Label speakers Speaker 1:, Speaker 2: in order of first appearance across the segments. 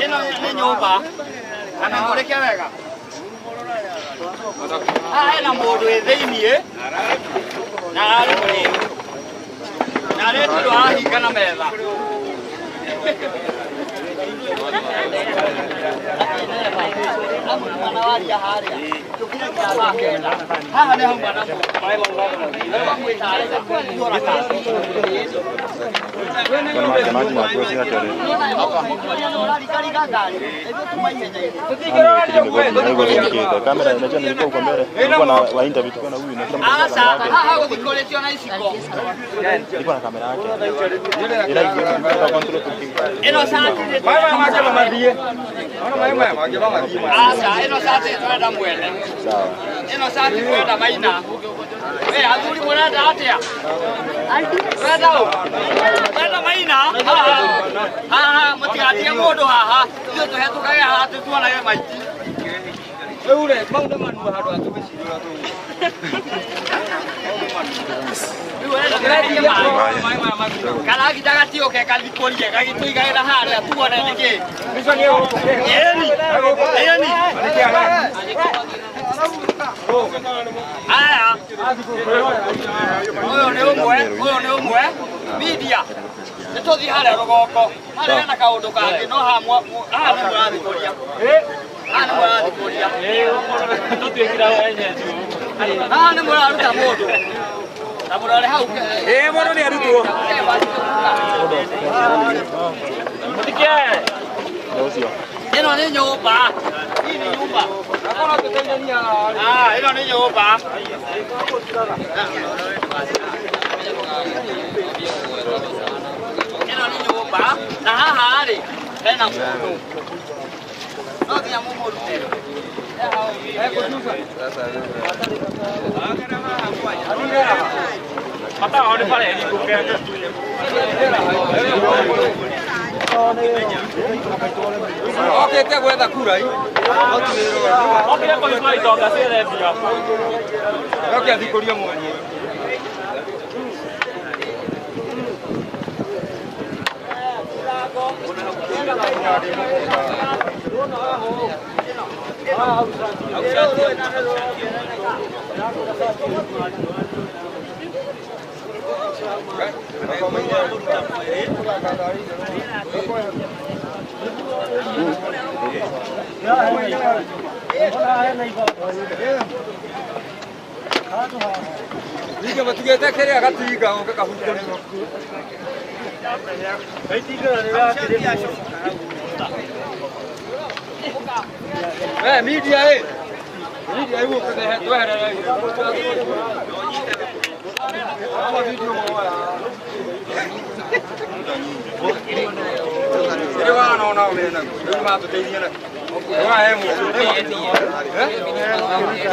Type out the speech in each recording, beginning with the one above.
Speaker 1: Ĩno nĩ nyũmba kana ngũrĩke wega. Haha hena mũndũ wĩ thĩiniĩ na ararĩ mũrĩu na aretirwo ahinga na metha. Haha nĩ hauma na
Speaker 2: Maji maji kamera unajua nilikuwa huko mbele, nilikuwa na wa interview tulikuwa na huyu na kila mtu alikuwa na kamera yake. Ila ilikuwa control
Speaker 1: ino sati aca ino sati twenda mwene.
Speaker 2: Sawa.
Speaker 1: Ino sati twenda maina. Eh, athuri murenda atia? Twenda ũ? Twenda maina. Haha mutigatige mundu haha. Ithuĩ tũhetũkage haha tũtuonage maiti.
Speaker 3: Rĩu rĩ, mau nĩ manua handũ ha tũgĩcirũra tũu.
Speaker 1: Karagita gatiũke gathikũrie gagĩtũigagĩra harĩa tuone nĩkĩ. Ĩni, ĩni. Aya. Ũyũ nĩ ũmwe, ũyũ nĩ ũmwe. Media. Nĩ tũthiĩ harĩa rũgongo. Harĩa hena kaũndũ kangĩ no haha haha nĩ mũrathikũria. Haha nĩ mũrathikũria. Haha nĩ mũraruta mũndũ. Na mũrore hau.
Speaker 3: Ĩĩ mũndũ nĩ arutwo.
Speaker 2: Ũcio.
Speaker 1: Ĩno nĩ nyũmba. Hii nĩ nyũmba. Ah, ĩno nĩ nyũmba. Ĩno nĩ nyũmba na haha rĩ hena mũndũ. No nginya mũmũrute.
Speaker 3: Okĩte gwetha kura i. Oke athikũrie mwanyi. Ningĩ matigĩte kĩrĩa gatinga ũke kahutũrĩrwo. We media ĩ. Media ĩ gũkũ tweherere. Ama video moya. Rĩu wana ona ũrĩa naguo. Rĩu matũteithia naguo. Wa he mũndũ.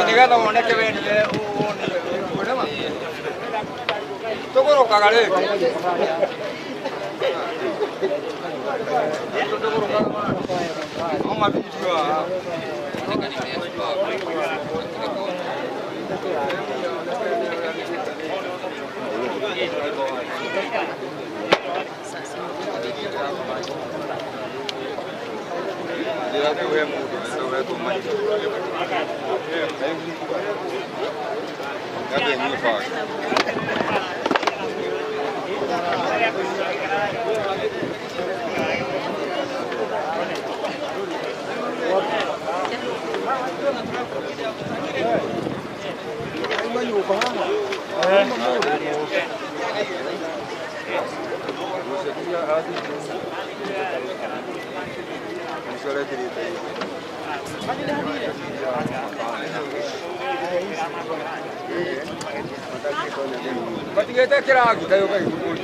Speaker 3: Nĩgetha woneke we nĩwe ũrema. Tũgũrũkaga rĩngĩ. Ama video haha. Matigĩte kĩragita yũka gĩkũrĩ.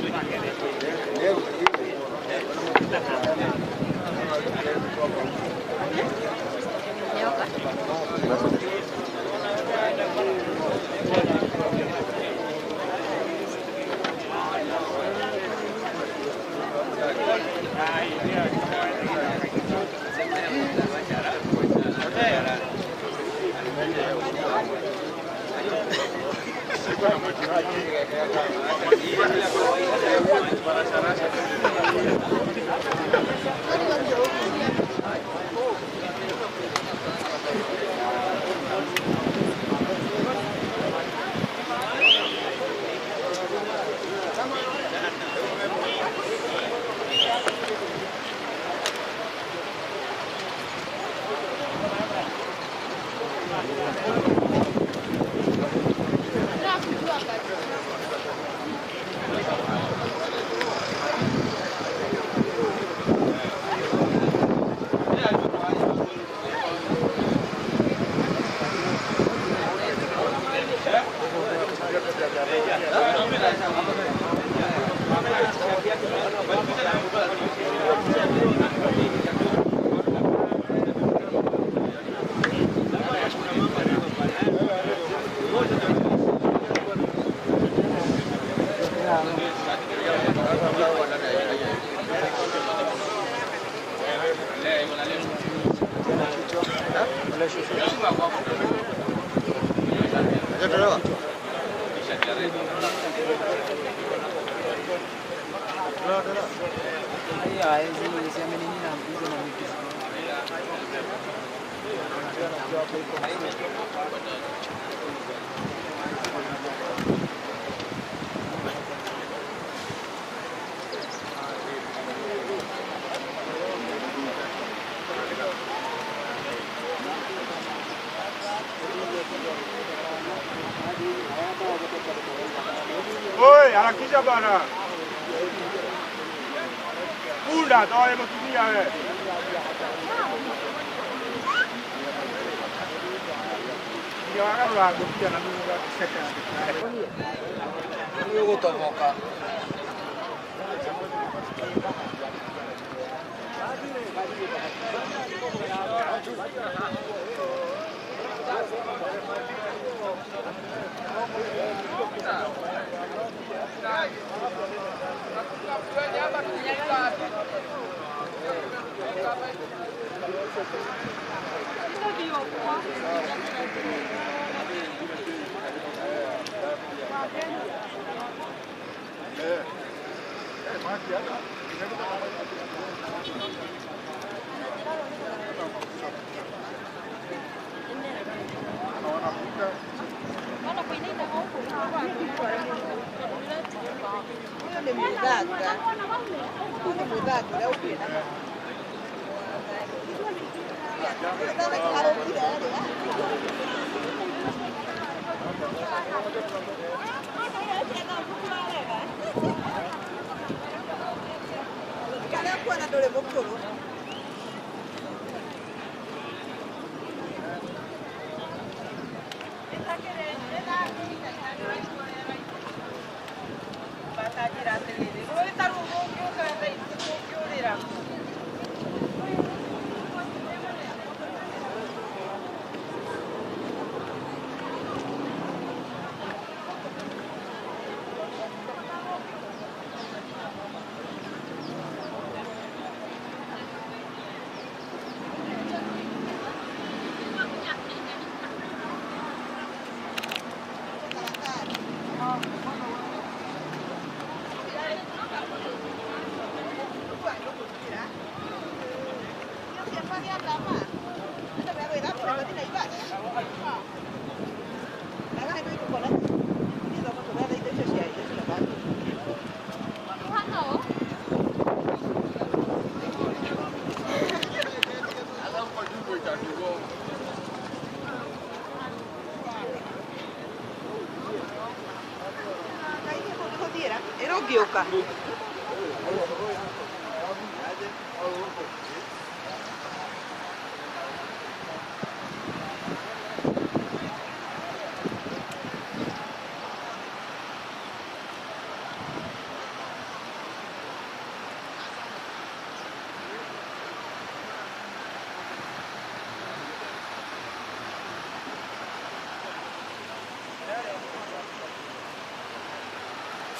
Speaker 4: Oi, harakisha bana. Punda toa mtumia wewe. Ndio wala kupitia na mimi kwa
Speaker 3: Gutoboka.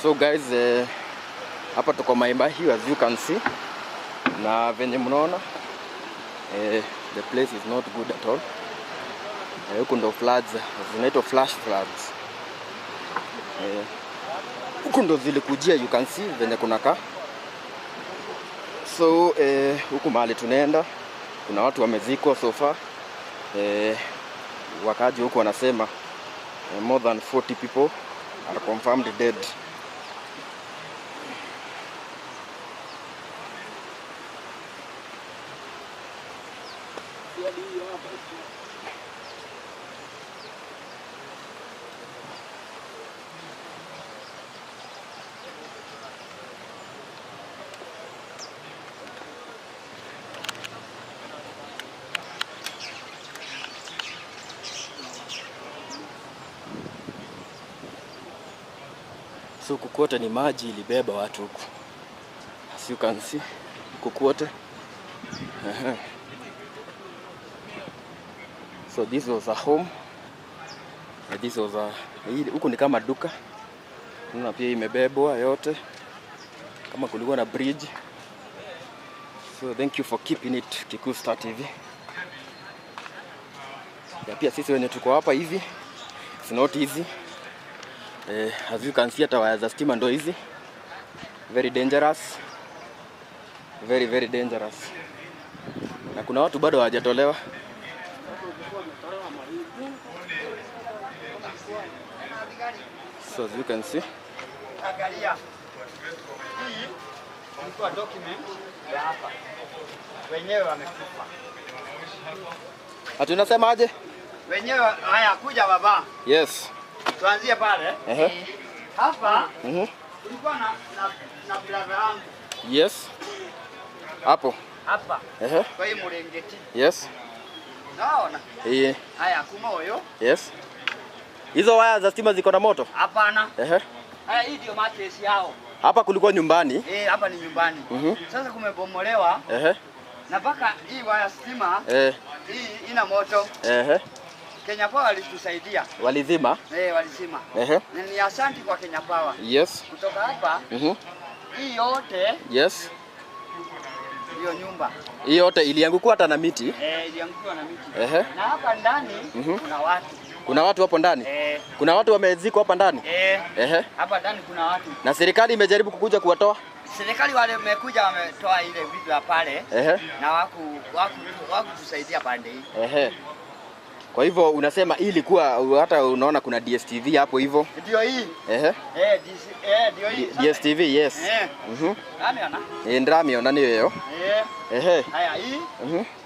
Speaker 5: So guys, hapa tuko Mai Mahiu as you can see, na venye mnaona the place is not good at all. Huku ndo floods zinaitwa flash floods. Huku ndo zilikujia, you can see venye kunakaa. So huku mahali tunaenda kuna watu wamezikwa so far. Wakaji huku wanasema more than 40 people are confirmed dead. So huku kote ni maji ilibeba watu huku. As you can see, huku kote. So this was a home. This was a, huku ni kama duka. Unaona pia imebebwa yote. Kama kulikuwa na bridge. So thank you for keeping it Kikuyu Star TV. Ya pia sisi wenye tuko hapa hivi, it's not easy. As you can see hata waya za stima ndo hizi. Very dangerous. Very very dangerous. Na kuna watu bado hawajatolewa. So as you can see,
Speaker 1: Angalia. Hii ilikuwa document ya hapa. Wenyewe wamekufa.
Speaker 5: Ati unasema aje?
Speaker 1: Wenyewe haya kuja baba.
Speaker 5: Yes.
Speaker 1: Tuanzie pale.
Speaker 5: Ehe.
Speaker 1: Hapa kulikuwa na brother yangu.
Speaker 5: Yes. Hapo.
Speaker 1: Hapa.
Speaker 5: Ehe.
Speaker 1: Kwa hii mlengeti.
Speaker 5: Yes.
Speaker 1: Naona.
Speaker 5: Eh.
Speaker 1: Haya kuma huyo.
Speaker 5: Yes. Hizo waya za stima ziko na moto?
Speaker 1: Hapana.
Speaker 5: Ehe.
Speaker 1: Haya hii ndio mattress yao.
Speaker 5: Hapa kulikuwa nyumbani.
Speaker 1: Hapa ni nyumbani. Sasa kumebomolewa.
Speaker 5: Ehe.
Speaker 1: Na mpaka hii waya stima hii ina moto.
Speaker 5: Ehe.
Speaker 1: Kenya Power walitusaidia.
Speaker 5: Walizima?
Speaker 1: Walizima.
Speaker 5: Ehe.
Speaker 1: Na ni asanti kwa Kenya Power.
Speaker 5: Yes.
Speaker 1: Kutoka hapa hii yote
Speaker 5: Yes.
Speaker 1: ndio nyumba.
Speaker 5: Hii yote iliangukiwa hata na miti.
Speaker 1: Iliangukiwa na miti.
Speaker 5: Ehe.
Speaker 1: Na hapa ndani kuna watu.
Speaker 5: Kuna watu hapo ndani? Kuna watu wamezikwa hapa ndani? Ehe.
Speaker 1: Hapa ndani kuna watu.
Speaker 5: Na serikali imejaribu kukuja kuwatoa?
Speaker 1: Serikali wale wamekuja wametoa ile vitu ya pale.
Speaker 5: Ehe.
Speaker 1: Na wakutusaidia pande hii.
Speaker 5: Ehe. Kwa hivyo unasema hii ilikuwa hata unaona kuna DSTV hapo hivyo.
Speaker 1: Ndio hii.
Speaker 5: Ehe.
Speaker 1: Ndio hii.
Speaker 5: DSTV yes.
Speaker 1: Nani ana?
Speaker 5: Ndamiona niyo hiyo. Ehe.
Speaker 1: Haya hii.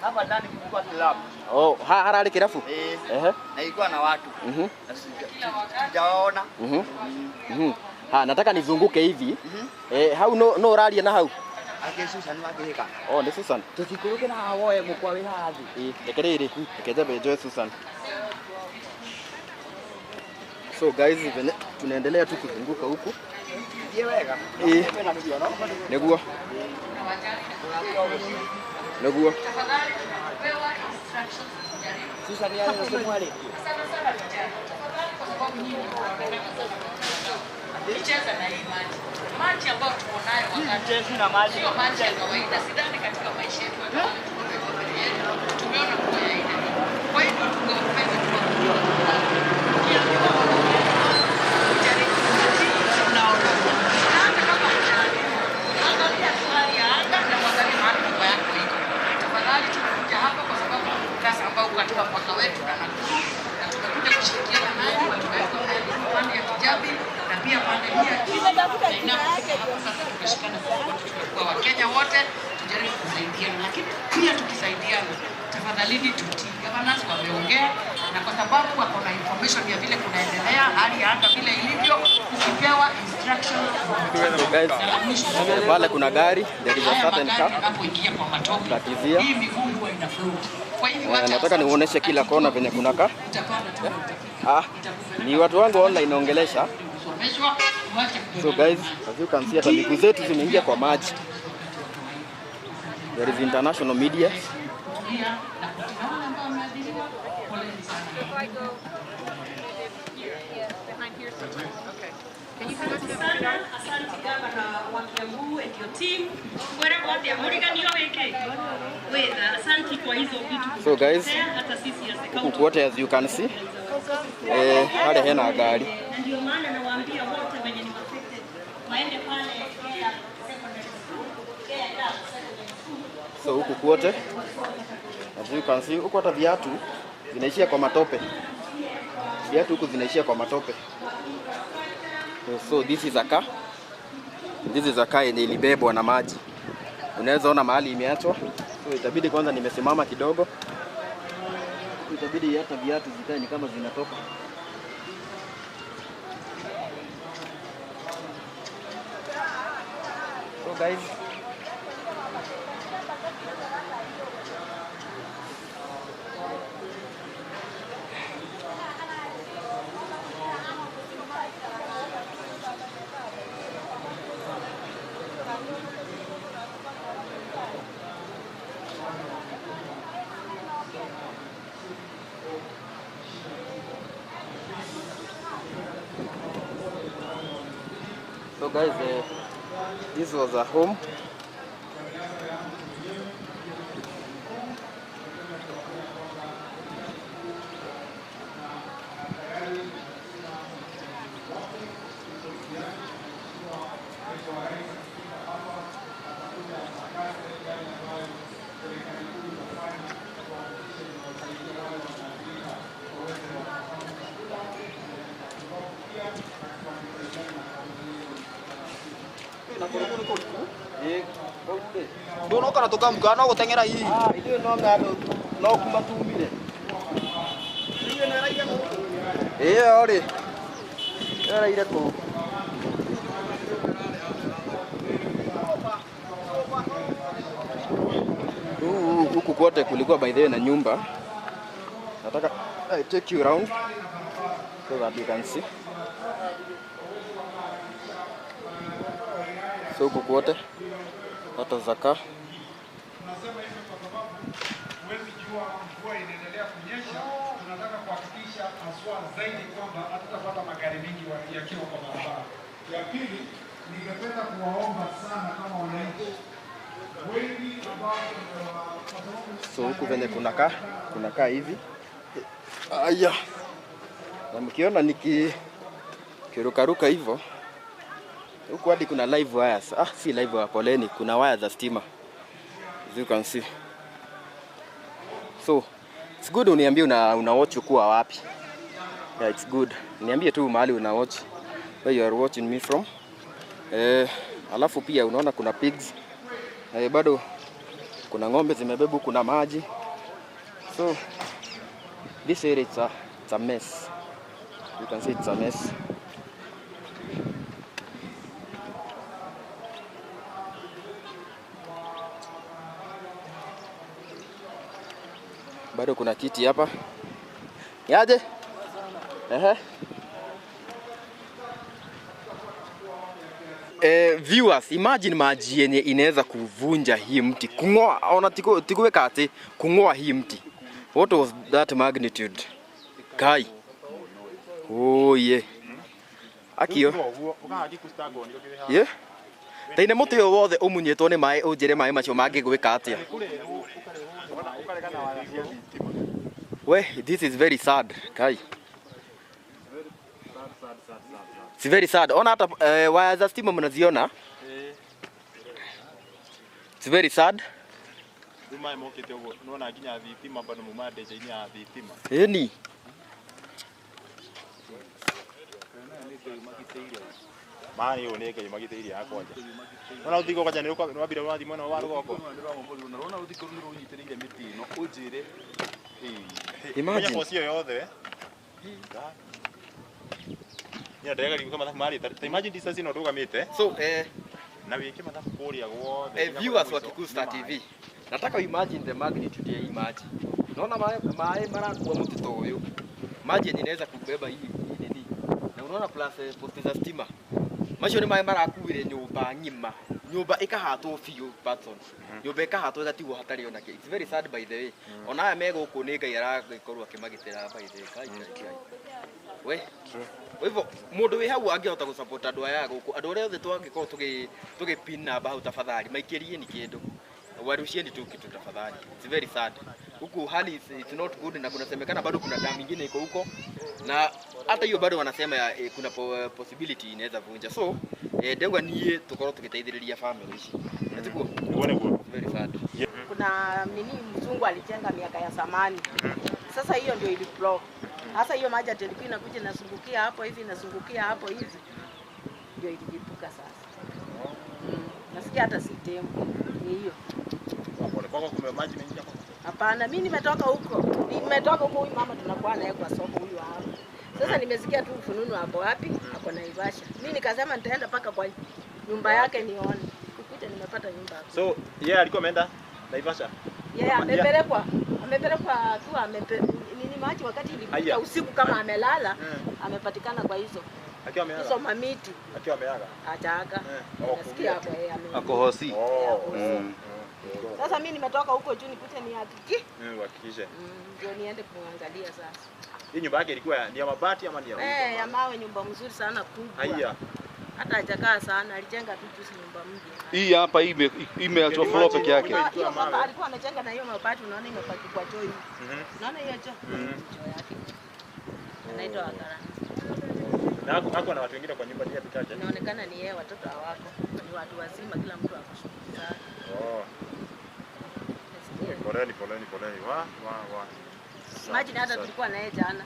Speaker 1: Hapa ndani kulikuwa kilabu.
Speaker 5: Oh, harari kilabu. Ehe.
Speaker 1: Na ilikuwa na watu. Sijaona.
Speaker 5: Ha, nataka nizunguke hivi. Hau no rally na hau.
Speaker 1: Ake Susan wagihika.
Speaker 5: Oh, ni Susan.
Speaker 1: Tutikuruke na hawoe mukwa wi hathi.
Speaker 5: Reke riri. Reke njambe njoe Susan. So guys, tunaendelea tu kuzunguka huku.
Speaker 1: Wega.
Speaker 5: Niguo. Niguo.
Speaker 1: Susan yale mwale.
Speaker 6: Sana sana vijana. Tafadhali kwa sababu nyinyi mnacheza na hii maji. Maji ambayo tuko nayo wakati sio maji ya kawaida. Sidhani katika maisha yetu tumeona kuwa ya aina hii. Kwa hivyo tungependa kujaribu tunaondoka. Na hata kama hujaambiwa, angalia hali ya anga na uangalie mahali nyumba yako iko. Tafadhali tumekuja hapa kwa sababu mkasa ambao uko katika mpaka wetu na Nakuru, na tumekuja kushirikiana naye watu wetu pande ya Kijabi na pia pande hii ya Kisii. Na hapo sasa tumeshikana wote, tumekuwa Wakenya wote, tujaribu kusaidiana, lakini pia tukisaidiana tafadhalini tutii. Governors wameongea, na kwa sababu wako na information ya vile kunaendelea, hali ya anga vile ilivyo, ukipewa instruction.
Speaker 5: So guys, pale kuna gari, there is a certain car.
Speaker 6: Unapoingia kwa matope, hii miguu huwa ina float. Kwa hivyo
Speaker 5: nataka niuoneshe kila kona venye kuna kaa. Ni watu wangu online naongelesha. So guys, as you can see hata miguu zetu zimeingia kwa maji. There is international media.
Speaker 7: Asante Gavana wa Kiambu and your team. Asante kwa hizo vitu.
Speaker 5: So guys,
Speaker 7: hata sisi as a
Speaker 5: huku kote as you can see, hale hena gari.
Speaker 7: Na ndio maana nawaambia wote wenye ni affected waende pale Kea Secondary School, Kea Secondary School.
Speaker 5: So huku kote as you can see, huku hata viatu zinaishia kwa matope. Viatu huku zinaishia kwa matope. So this is a car. This is a car yenye ilibebwa na maji. Unaweza ona mahali imeachwa. So itabidi kwanza nimesimama kidogo. Itabidi hata viatu zikae ni kama zinatoka. So guys, so guys, this was a home.
Speaker 3: Ndunoka na tukamuka no guteng'era hihi.
Speaker 5: Ah, ithuĩ no ng'ano no kuma tumire. Ĩyo rĩ. Ĩraire kũu. Huku kwote kulikuwa by the way na nyumba. Nataka I take you round so that you can see. So huku kwote hata zaka.
Speaker 4: Tunasema hivyo kwa sababu huwezi jua mvua inaendelea kunyesha. Tunataka kuhakikisha haswa zaidi kwamba hatutapata magari mengi yakiwa kwa barabara. Ya pili, ningependa kuwaomba sana kama wananchi wengi ambao
Speaker 5: So huku venye kunakaa hivi. Aya. Na mkiona nikirukaruka hivyo, huku hadi kuna live wires. Ah, si live wire, poleni, kuna wire za stima. As you can see. So, it's good uniambie una watch ukuwa wapi. Yeah, it's good. Niambie tu mahali una watch, where you are watching me from. Alafu pia unaona kuna pigs. Bado kuna ng'ombe zimebebwa, kuna maji. So this area it's a mess. You can see it's a mess. Bado kuna kiti hapa. Niaje? Ehe. Viewers, imagine maji yenye inaweza kuvunja hii mti. Kungoa, ona tikuweka ati kungoa hii mti. What was that magnitude? Kai. Oh yeah. Akio. Yeah. Taine muti uyu wothe umunyitwo ni mai unjire mai macio mangigwika atia. We, this is very sad, Kai. It's very sad. Ona hata waya za stima mnaziona? It's very sad.
Speaker 2: Ruma mokete uguo nona nginya thitima bado muma ndeja-inĩ ya thitima.
Speaker 5: Ĩni.
Speaker 2: Maĩ ũyũ nĩ Ngai magitĩire ya kwanja. Nona ũthigo kwanja nĩ wambire ũrathiĩ mwena wa rũgongo.
Speaker 3: Nona rũthingo rũu nĩ rũnyitĩrĩire mĩtĩ ĩno ũnjĩre.
Speaker 5: Imagine.
Speaker 2: Menya cio yothe. Nya ndega gwĩka mathabu marĩ ta imagine distance ĩno ndũgamĩte.
Speaker 5: So
Speaker 2: na wĩke mathabu kũrĩa guothe.
Speaker 5: Viewers wa Kikuyu Star TV, nataka imagine the magnitude ya hii maji. Naona maji marakuwa mtito huyu. Maji yenye inaweza kubeba hii nini. Na unaona plus posti za stima. Macio ni maĩ marakuire nyumba ng'ima. Nyumba ikahatwo biũ person. Nyumba ikahatwo ĩgatigwo hatarĩ ona kĩ. It's very sad by the way. Ona aya me gũkũ nĩ Ngai aragĩkorwo akĩmagitĩra by the way. Kai kai. We. Kwa hivyo mũndũ wĩ hau angĩhota gũsupport andũ aya gũkũ, andũ arĩa othe twangĩkorwo tũgĩ pin namba hau tafadhali, maikĩrie kĩndũ. Warushieni tu kitu tafadhali. It's very sad. Huku hali it's not good, na kunasemekana bado kuna damu nyingine iko huko. Na hata hiyo bado wanasema kuna possibility inaweza vunja. So ndauga niĩ tukorwo tugiteithĩrĩria family ici. Natiguo?
Speaker 2: Niguo.
Speaker 5: Very sad.
Speaker 8: Kuna nini mzungu alijenga miaka ya zamani. Sasa hiyo ndio ili block. Sasa hiyo maji ilikuwa inakuja inazungukia hapo hivi, inazungukia hapo hivi. Ndio ilijipuka sasa. Nasikia hata si demu. Ni hiyo.
Speaker 2: Pole kwa maji mengi hapo.
Speaker 8: Hapana, mimi nimetoka huko. Nimetoka huko, huyu mama tunakuwa naye kwa soko huyu hapa. Sasa nimesikia tu fununu hapo wapi? Hapo Naivasha. Mimi nikasema nitaenda paka kwa nyumba yake nione. Kukuja nimepata nyumba hapo.
Speaker 2: So, yeye alikuwa ameenda Naivasha?
Speaker 8: Yeye amepelekwa. Amepelekwa tu nini maji wakati ilikuja usiku kama amelala, amepatikana kwa hizo.
Speaker 2: Akiwa amelala.
Speaker 8: Hizo mamiti.
Speaker 2: Akiwa ameaga.
Speaker 8: Hajaaga. Nasikia hapo yeye ameaga.
Speaker 3: Ako hosi.
Speaker 8: Sasa mimi nimetoka huko juu nikute nihakiki.
Speaker 2: Uhakikishe.
Speaker 8: Ndio niende kumwangalia sasa.
Speaker 2: Hii nyumba yake ilikuwa ni ya mabati ama ni ya?
Speaker 8: Ya mawe, nyumba mzuri sana kubwa.
Speaker 2: Haya.
Speaker 8: Hata hajakaa sana, alijenga tu juzi nyumba mpya.
Speaker 3: Hii hapa imeachwa floor peke yake.
Speaker 8: Hiyo mama alikuwa amejenga na hiyo mabati, unaona imebaki kwa choo hivi. Unaona hiyo choo? Choo yake. Anaitwa Wakara.
Speaker 2: Na hapo na watu wengine kwa nyumba ni peke yake.
Speaker 8: Inaonekana ni yeye, watoto hawako. Ni watu wazima, kila mtu ako shughuli zake.
Speaker 2: Oh. Poleni poleni poleni. Wa wa wa.
Speaker 8: Imagine hata tulikuwa naye jana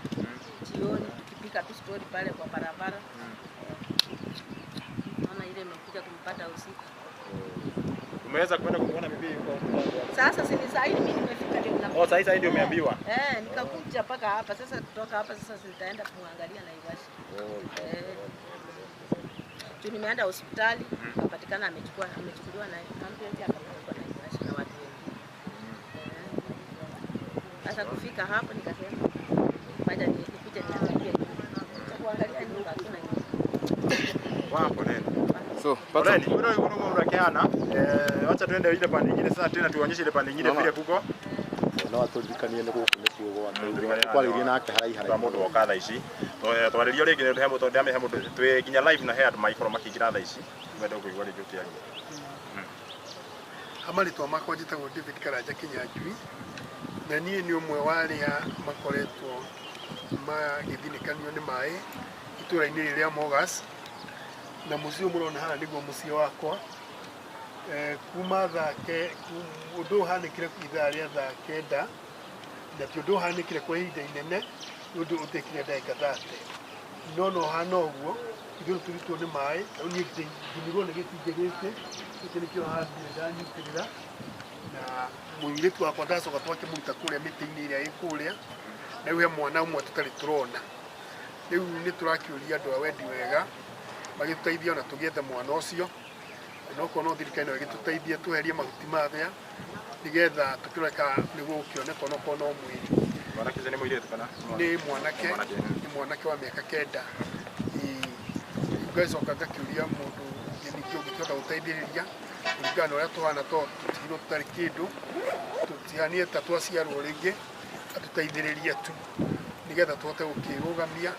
Speaker 8: jioni tukipika tu story pale kwa barabara. Naona ile imekuja kumpata usiku.
Speaker 2: Umeweza kwenda kumuona bibi yuko?
Speaker 8: Sasa si ni saa hii mimi nimefika ndio na.
Speaker 2: Oh, saa hii ndio umeambiwa.
Speaker 8: Eh, nikakuja mpaka hapa. Sasa kutoka hapa sasa nitaenda kumwangalia Naivasha. Eh. Juu nimeenda hospitali, akapatikana amechukuliwa na ambulance akapelekwa Naivasha na watu wengine. Sasa kufika hapo nikasema wacha nikuje niangalie. Kuangalia nyumba hakuna nyumba.
Speaker 2: Wapo poleni.
Speaker 5: So,
Speaker 2: Poleni. Wewe uko unakeana. Wacha tuende ile pande nyingine sasa tena tuonyeshe ile pande nyingine vile kuko.
Speaker 9: No atũririkanie nĩ gũkũ nĩkuo gwake twarĩirie nake haraiha
Speaker 2: twa mũndũ woka thaa ici twarĩrio rĩngĩ nĩ he mũndũ ndĩamĩhe mũndũ twĩ nginya live na he andũ maikorwo makĩingĩra thaa ici mende kũigua rĩngĩ ũkĩaria.
Speaker 10: Marĩtwa makwa njĩtagwo David Karanja Kinyanjui na niĩ nĩ ũmwe wa arĩa makoretwo magĩthinĩkanio nĩ maĩ itũũra-inĩ rĩrĩ rĩa Mogas na mũciĩ ũyũ mũrona haha nĩguo mũciĩ wakwa. Kuma ũndũ ũhanĩkire ithaa rĩa thaa 9 na ti ũndũ ũhanĩkire kwa ihinda inene nĩ ũndũ ũtekire ndagĩka 30 no no hana ũguo ithuĩ tũrutwo nĩ maĩ rĩu niĩ nginyirwo nĩ gĩtingĩ gĩkĩ gĩkĩ nĩkĩo handire ndanyitĩrĩra na mũirĩtu wakwa ndacoka twakĩmũruta kũrĩa mĩtĩ-inĩ ĩrĩa ĩ kũrĩa na rĩu he mwana ũmwe tũtarĩ tũrona rĩu nĩ tũrakĩũria andũ a wendi wega magĩtũteithia ona tũgĩethe mwana ũcio no kono thirikari no ĩgĩtũteithie tweherie mahuti marĩa nĩgetha tũkĩrore kana nĩguo gũkĩoneka onokorwo no mwĩrĩ.
Speaker 2: Mwanake ũcio nĩ mũirĩtu kana?
Speaker 10: Nĩ mwanake, nĩ mwanake wa mĩaka 9. Ngacoka ngakĩũria mũndũ ũngĩ ningĩ ũngĩkĩhota gũteithĩrĩria kũringana na ũrĩa tũhana tondũ tũtigirwo tũtarĩ kĩndũ tũtihanie ta twaciarwo rĩngĩ atũteithĩrĩrie tu nĩgetha tũhote gũkĩrũgamia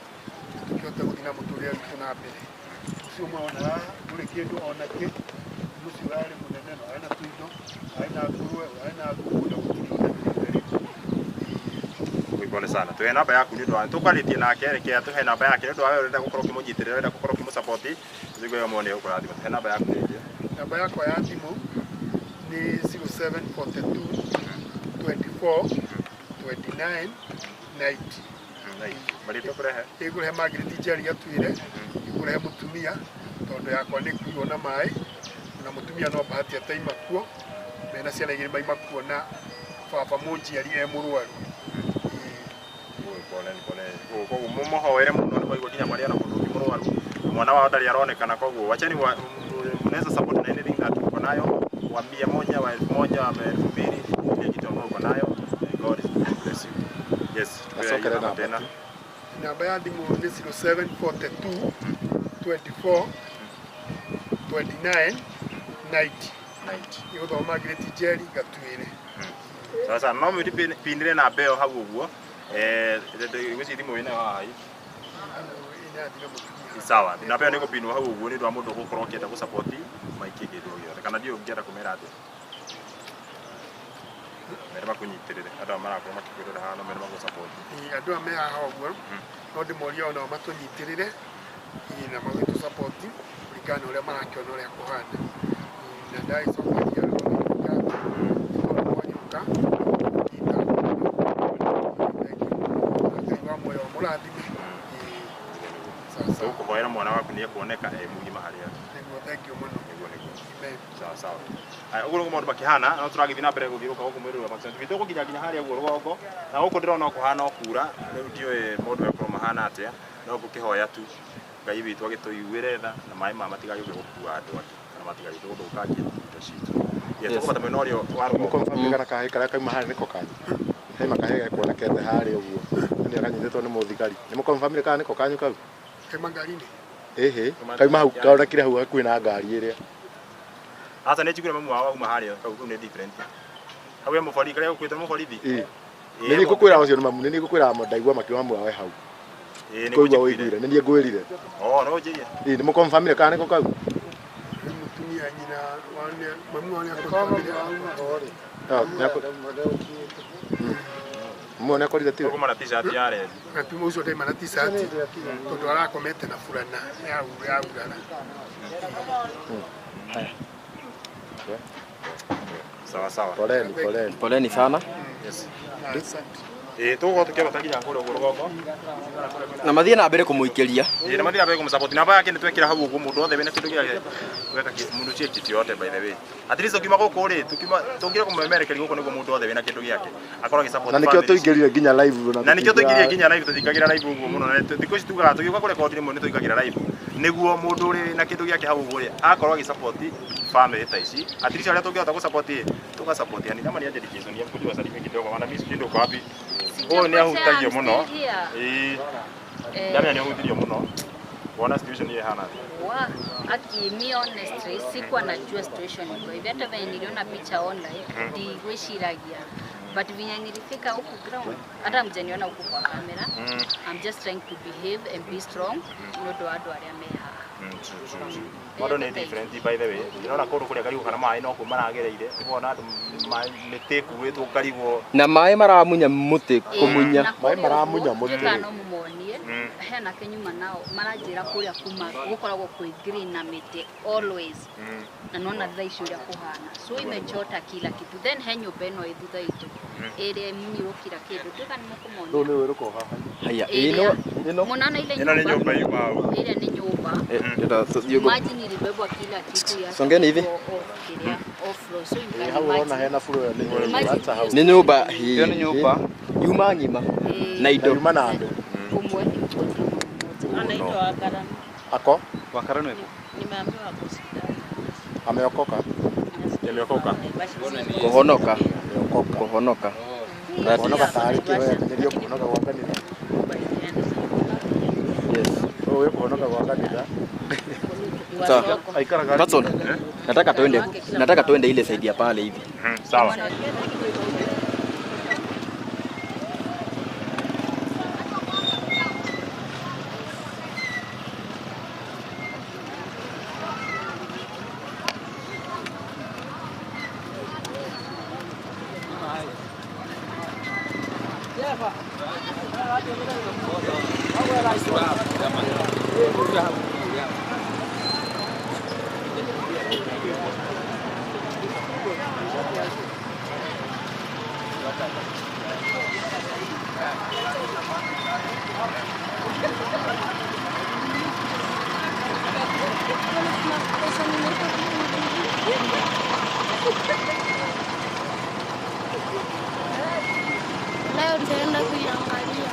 Speaker 10: na tũkĩhote gũthiĩ na mũtũrĩre witũ na mbere. Mũciĩ ũmwe ona haha ndũrĩ kĩndũ ona kĩ mũciĩ ũrarĩ mũnene na ũrarĩ na tũindo ũrarĩ na ngũrwe ũrarĩ na ngũkũ na gũtirĩ ona kĩndũ rĩu.
Speaker 2: Pole sana. Tuhe namba yaku nĩ ũndũ wa tũkwarĩtie nake reke tuhe namba yake nĩ ũndũ wa wewe ũrenda gũkorwo ũkĩmũnyitĩrĩra ũrenda gũkorwo ũkĩmũsupport nĩguo we mwone ũkũrathima. Tuhe namba yaku rĩngĩ.
Speaker 10: Namba yakwa ya thimũ nĩ 0742 24 29 90.
Speaker 2: Marĩtwa kũrehe?
Speaker 10: Ĩkũrehe Margaret Njeri Gatuire, ĩkũrehe mũtumia tondũ yakwa nĩ kuirwo na maĩ na mũtumia no bahati ataima kuo mena ciana igĩrĩ maima kuo na baba mũnjiari e mũrwaru.
Speaker 2: Poleni poleni. Koguo mũmũhoere mũno nĩ mwaigua nginya marĩa na mũndũ ũngĩ mũrwaru mwana wao ndarĩ aronekana koguo wacheni mnaweza support na anything that uko nayo wa 100 wa 1000 wa 2000 ile kitu ambayo uko nayo. God bless you. Yes,
Speaker 9: Acokere namba
Speaker 2: tena.
Speaker 10: Namba ya thimũ nĩ 0742 24 29 90. Ĩgũthoma Margaret Njeri Gatuire.
Speaker 2: Sasa no mũtipindire namba ĩyo hau ũguo. Ngwĩciria thimũ ĩna haha sawa namba ĩyo nĩ gũpinwo hau ũguo nĩ ũndũ wa mũndũ gũkorwo akĩenda gũsupport maikie kĩndũ o gĩothe kana ndiũĩ ũngĩenda kũmera atĩa mere makũnyitĩrĩre andũ aya marakorwo makĩkwĩrora haha no mere magũsupport.
Speaker 10: Andũ aya me haha ũguo no ndĩmorie onao matũnyitĩrĩre na magĩtũ support kũringana na ũrĩa marakĩona ũrĩa kũhana na ndagĩcokeria ngatho nĩ tondũ mwagĩũka kũnyita Ngai wa muoyo amũrathime.
Speaker 2: Tũkũhoera mwana waku nĩ ekuoneka e mũgima harĩa arĩ.
Speaker 10: Nĩguo, thank you mũno.
Speaker 2: Nĩguo nĩguo. Sawa sawa. Aya ũguo nĩguo maũndũ makĩhana no tũragĩthiĩ na mbere gũthiũrũrũka gũkũ mwĩrĩ wa Max TV tũgũkinya nginya harĩa ũguo rũgongo na gũkũ ndĩrona o kũhana o kura rĩu ndiũĩ maũndũ megũkorwo mahana atĩa no ngũkĩhoya tu Ngai witũ agĩtũiguĩre tha na maĩ maya matigagĩũke gũkua andũ angĩ kana matigagĩũke gũthũkangia indo citũ. Yes, tũkũbata mwena ũrĩa wa rũgongo.
Speaker 9: Mũkonfirm kana kahĩĩ karĩa kauma harĩa nĩko kanyu. Hena kahĩĩ gekuonekete harĩa ũguo nĩ kanyitĩtwo nĩ mũthigari. Nĩ mũkonfirmire kana nĩko kanyu kau?
Speaker 10: Kauma ngari-inĩ?
Speaker 9: Ĩhĩ, kauma hau kaonekire hau hakuhĩ na ngari ĩrĩa.
Speaker 2: Aca nĩ njiguire mamu wao auma harĩa kau kau nĩ different. Hau he mũborithi karĩa gũkuĩtwo nĩ mũborithi?
Speaker 9: Ĩĩ. Nĩ niĩ ngũkwĩra ũcio nĩ mamu, nĩ niĩ ngũkwĩra ndaigua makiuga mamu wao e hau.
Speaker 2: Ĩĩ nĩ
Speaker 9: Kũigua ũiguire, nĩ niĩ ngwĩrire.
Speaker 2: Oh, no ũnjĩrie.
Speaker 9: Ĩĩ, nĩ mũkonfirmire kana nĩko kau?
Speaker 10: Mũtumia nyina wa mamu wao nĩakonfirmire.
Speaker 9: Mamu wao nĩakorire tiwe?
Speaker 2: Kuma na t-shirt ya red.
Speaker 10: Gatume ũcio ndaima na t-shirt tondũ arakomete na burana ya urara.
Speaker 2: Sawa sawa.
Speaker 9: Poleni, poleni.
Speaker 5: Poleni sana.
Speaker 2: Yes.
Speaker 10: Asante.
Speaker 2: Tũgũkorwo tũkĩambata nginya kũrĩa ũguo rũgongo.
Speaker 5: Na mathiĩ na mbere kũmũikĩria.
Speaker 2: Ĩĩ na mathiĩ na mbere kũmũsupport. Namba yake nĩ twekĩra hau ũguo mũndũ wothe wĩna kĩndũ gĩake weka mũndũ tie kitu yote by the way. At least ũkiuma gũkũ rĩ, tukiuma tũngire kũmũmemerekeria gũkũ nĩguo mũndũ wothe wĩna kĩndũ gĩake akorwo agĩsupport.
Speaker 9: Na nĩkĩo tũingĩrire nginya live
Speaker 2: na nĩkĩo tũingĩrire nginya live, tũtingagĩra live ũguo mũno. Na thikũ ici tugaga tũgĩũka kũrekondi rĩmwe nĩ tũingagĩra live nĩguo mũndũ ũrĩ na kĩndũ gĩake hau ũguo rĩ akorwo agĩsupport family ta ici. At least arĩa tũngĩhota gũsupport tũgasupport. Yani kama ni aje dedication ya kujua wasalimie kidogo, maana mimi sijui uko wapi. Huyo ni ahutagio mũno. Ĩĩ. Ndamenya nĩ ahutirio mũno. Wona situation hii hana.
Speaker 11: Wa, aki mi honestly sikuwa najua situation iko hivi. Hata venye niliona picha online ndigwĩciragia, but venye nilifika huku ground, hata mjaniona huku kwa kamera. I'm just trying to behave and be strong nĩ ũndũ wa andũ arĩa me haha.
Speaker 2: Maũndũ nĩ different by the way. Ndĩrona kũndũ kũrĩa ngarigwo kana maĩ no kũu maragereire. Ũkona andũ mĩtĩ ĩkuĩtwo ngarigwo.
Speaker 5: Na maĩ maramunya mũtĩ kũmunya.
Speaker 9: Maĩ maramunya mũtĩ.
Speaker 11: Kana no mũmonie hena kenyuma nao maranjĩra kũrĩa kuma gũkoragwo kwĩ green na mĩtĩ always. Na nona thaa ici ũrĩa kũhana, so imechota kila kitu. Then he nyũmba ĩno ĩ thutha itũ ĩrĩa ĩmunyirwo kila kĩndũ tuĩka nĩ mũkũmona.
Speaker 9: Rũu nĩ rũĩ rũkoragwo haha.
Speaker 5: Haya, ĩno
Speaker 11: Mũnana ile
Speaker 2: Ĩno nĩ nyũmba yuma hau.
Speaker 11: Ĩrĩa nĩ nyũmba. Maji nilibebwa kila kitu ya
Speaker 5: Songeni hivi.
Speaker 11: Off-road, so you can
Speaker 9: Hau ũrona hena buru ĩyo nĩ
Speaker 11: Imagine
Speaker 9: hau.
Speaker 5: Nĩ nyũmba hii.
Speaker 3: Ĩyo nĩ nyũmba.
Speaker 5: Yuma ng'ima. Na indo.
Speaker 9: Yuma na andũ.
Speaker 11: Ũmwe ni mgonjwa mmoja.
Speaker 7: Anaitwa Wakarano.
Speaker 9: Ako?
Speaker 3: Wakarano yuko.
Speaker 7: Nimeambiwa ako hospitali.
Speaker 9: Ameokoka.
Speaker 2: Ameokoka.
Speaker 5: Kuhonoka. Kuhonoka.
Speaker 9: Kuhonoka tarĩ kĩ wewe tenyerio kuhonoka gwa kanitha.
Speaker 5: Yes.
Speaker 9: Wewe kuhonoka gwa kanitha.
Speaker 5: Sawa. Watson, nataka tuende ile side ya pale hivi.
Speaker 2: Sawa.
Speaker 12: Leo tutaenda kuiangalia.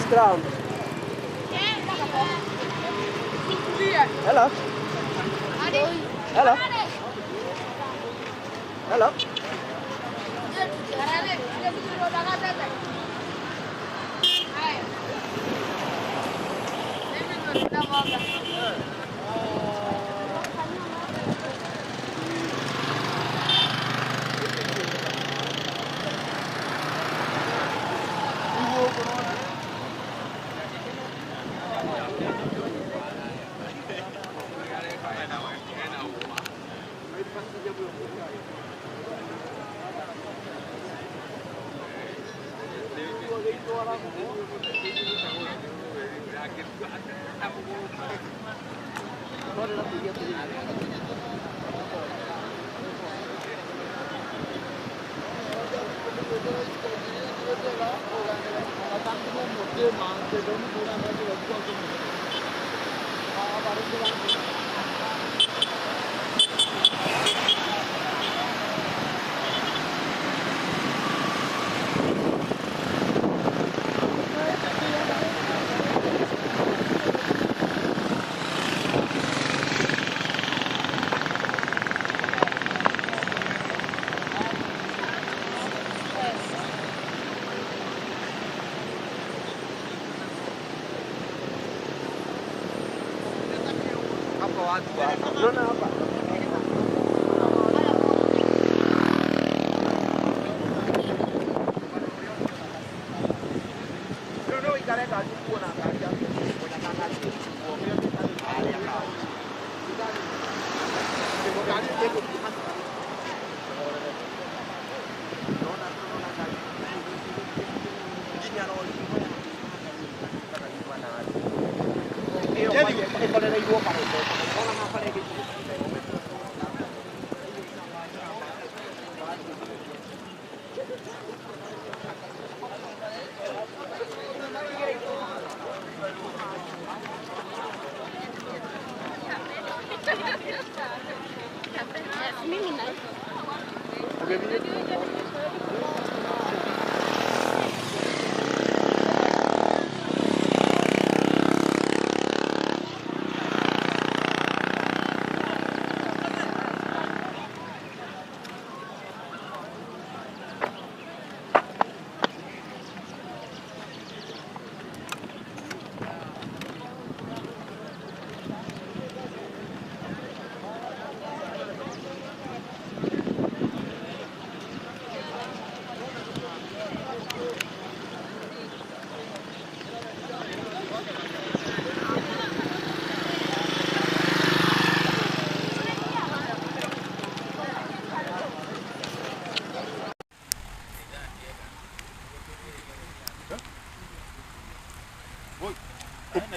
Speaker 3: Mogas ground. Hello. Hello. Hello.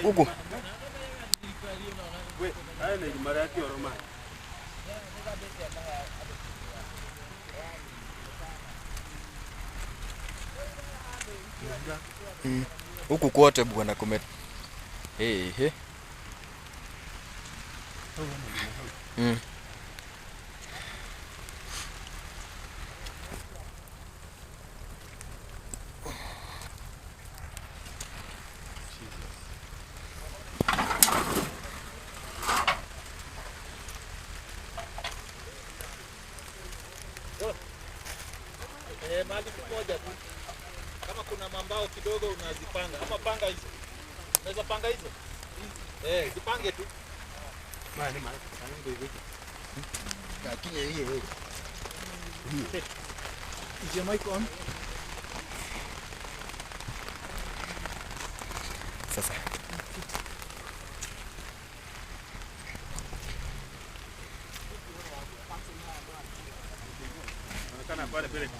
Speaker 5: Huku. Huku kwote bwana kume. Hey, hey.
Speaker 13: Mahali kimoja tu. Kama kuna mambao kidogo unazipanga. Ama panga hizo. Unaweza panga hizo? Eh, zipange tu. Mani mani ndio hivi. Lakini hiyo. Is your mic on?
Speaker 5: Sasa.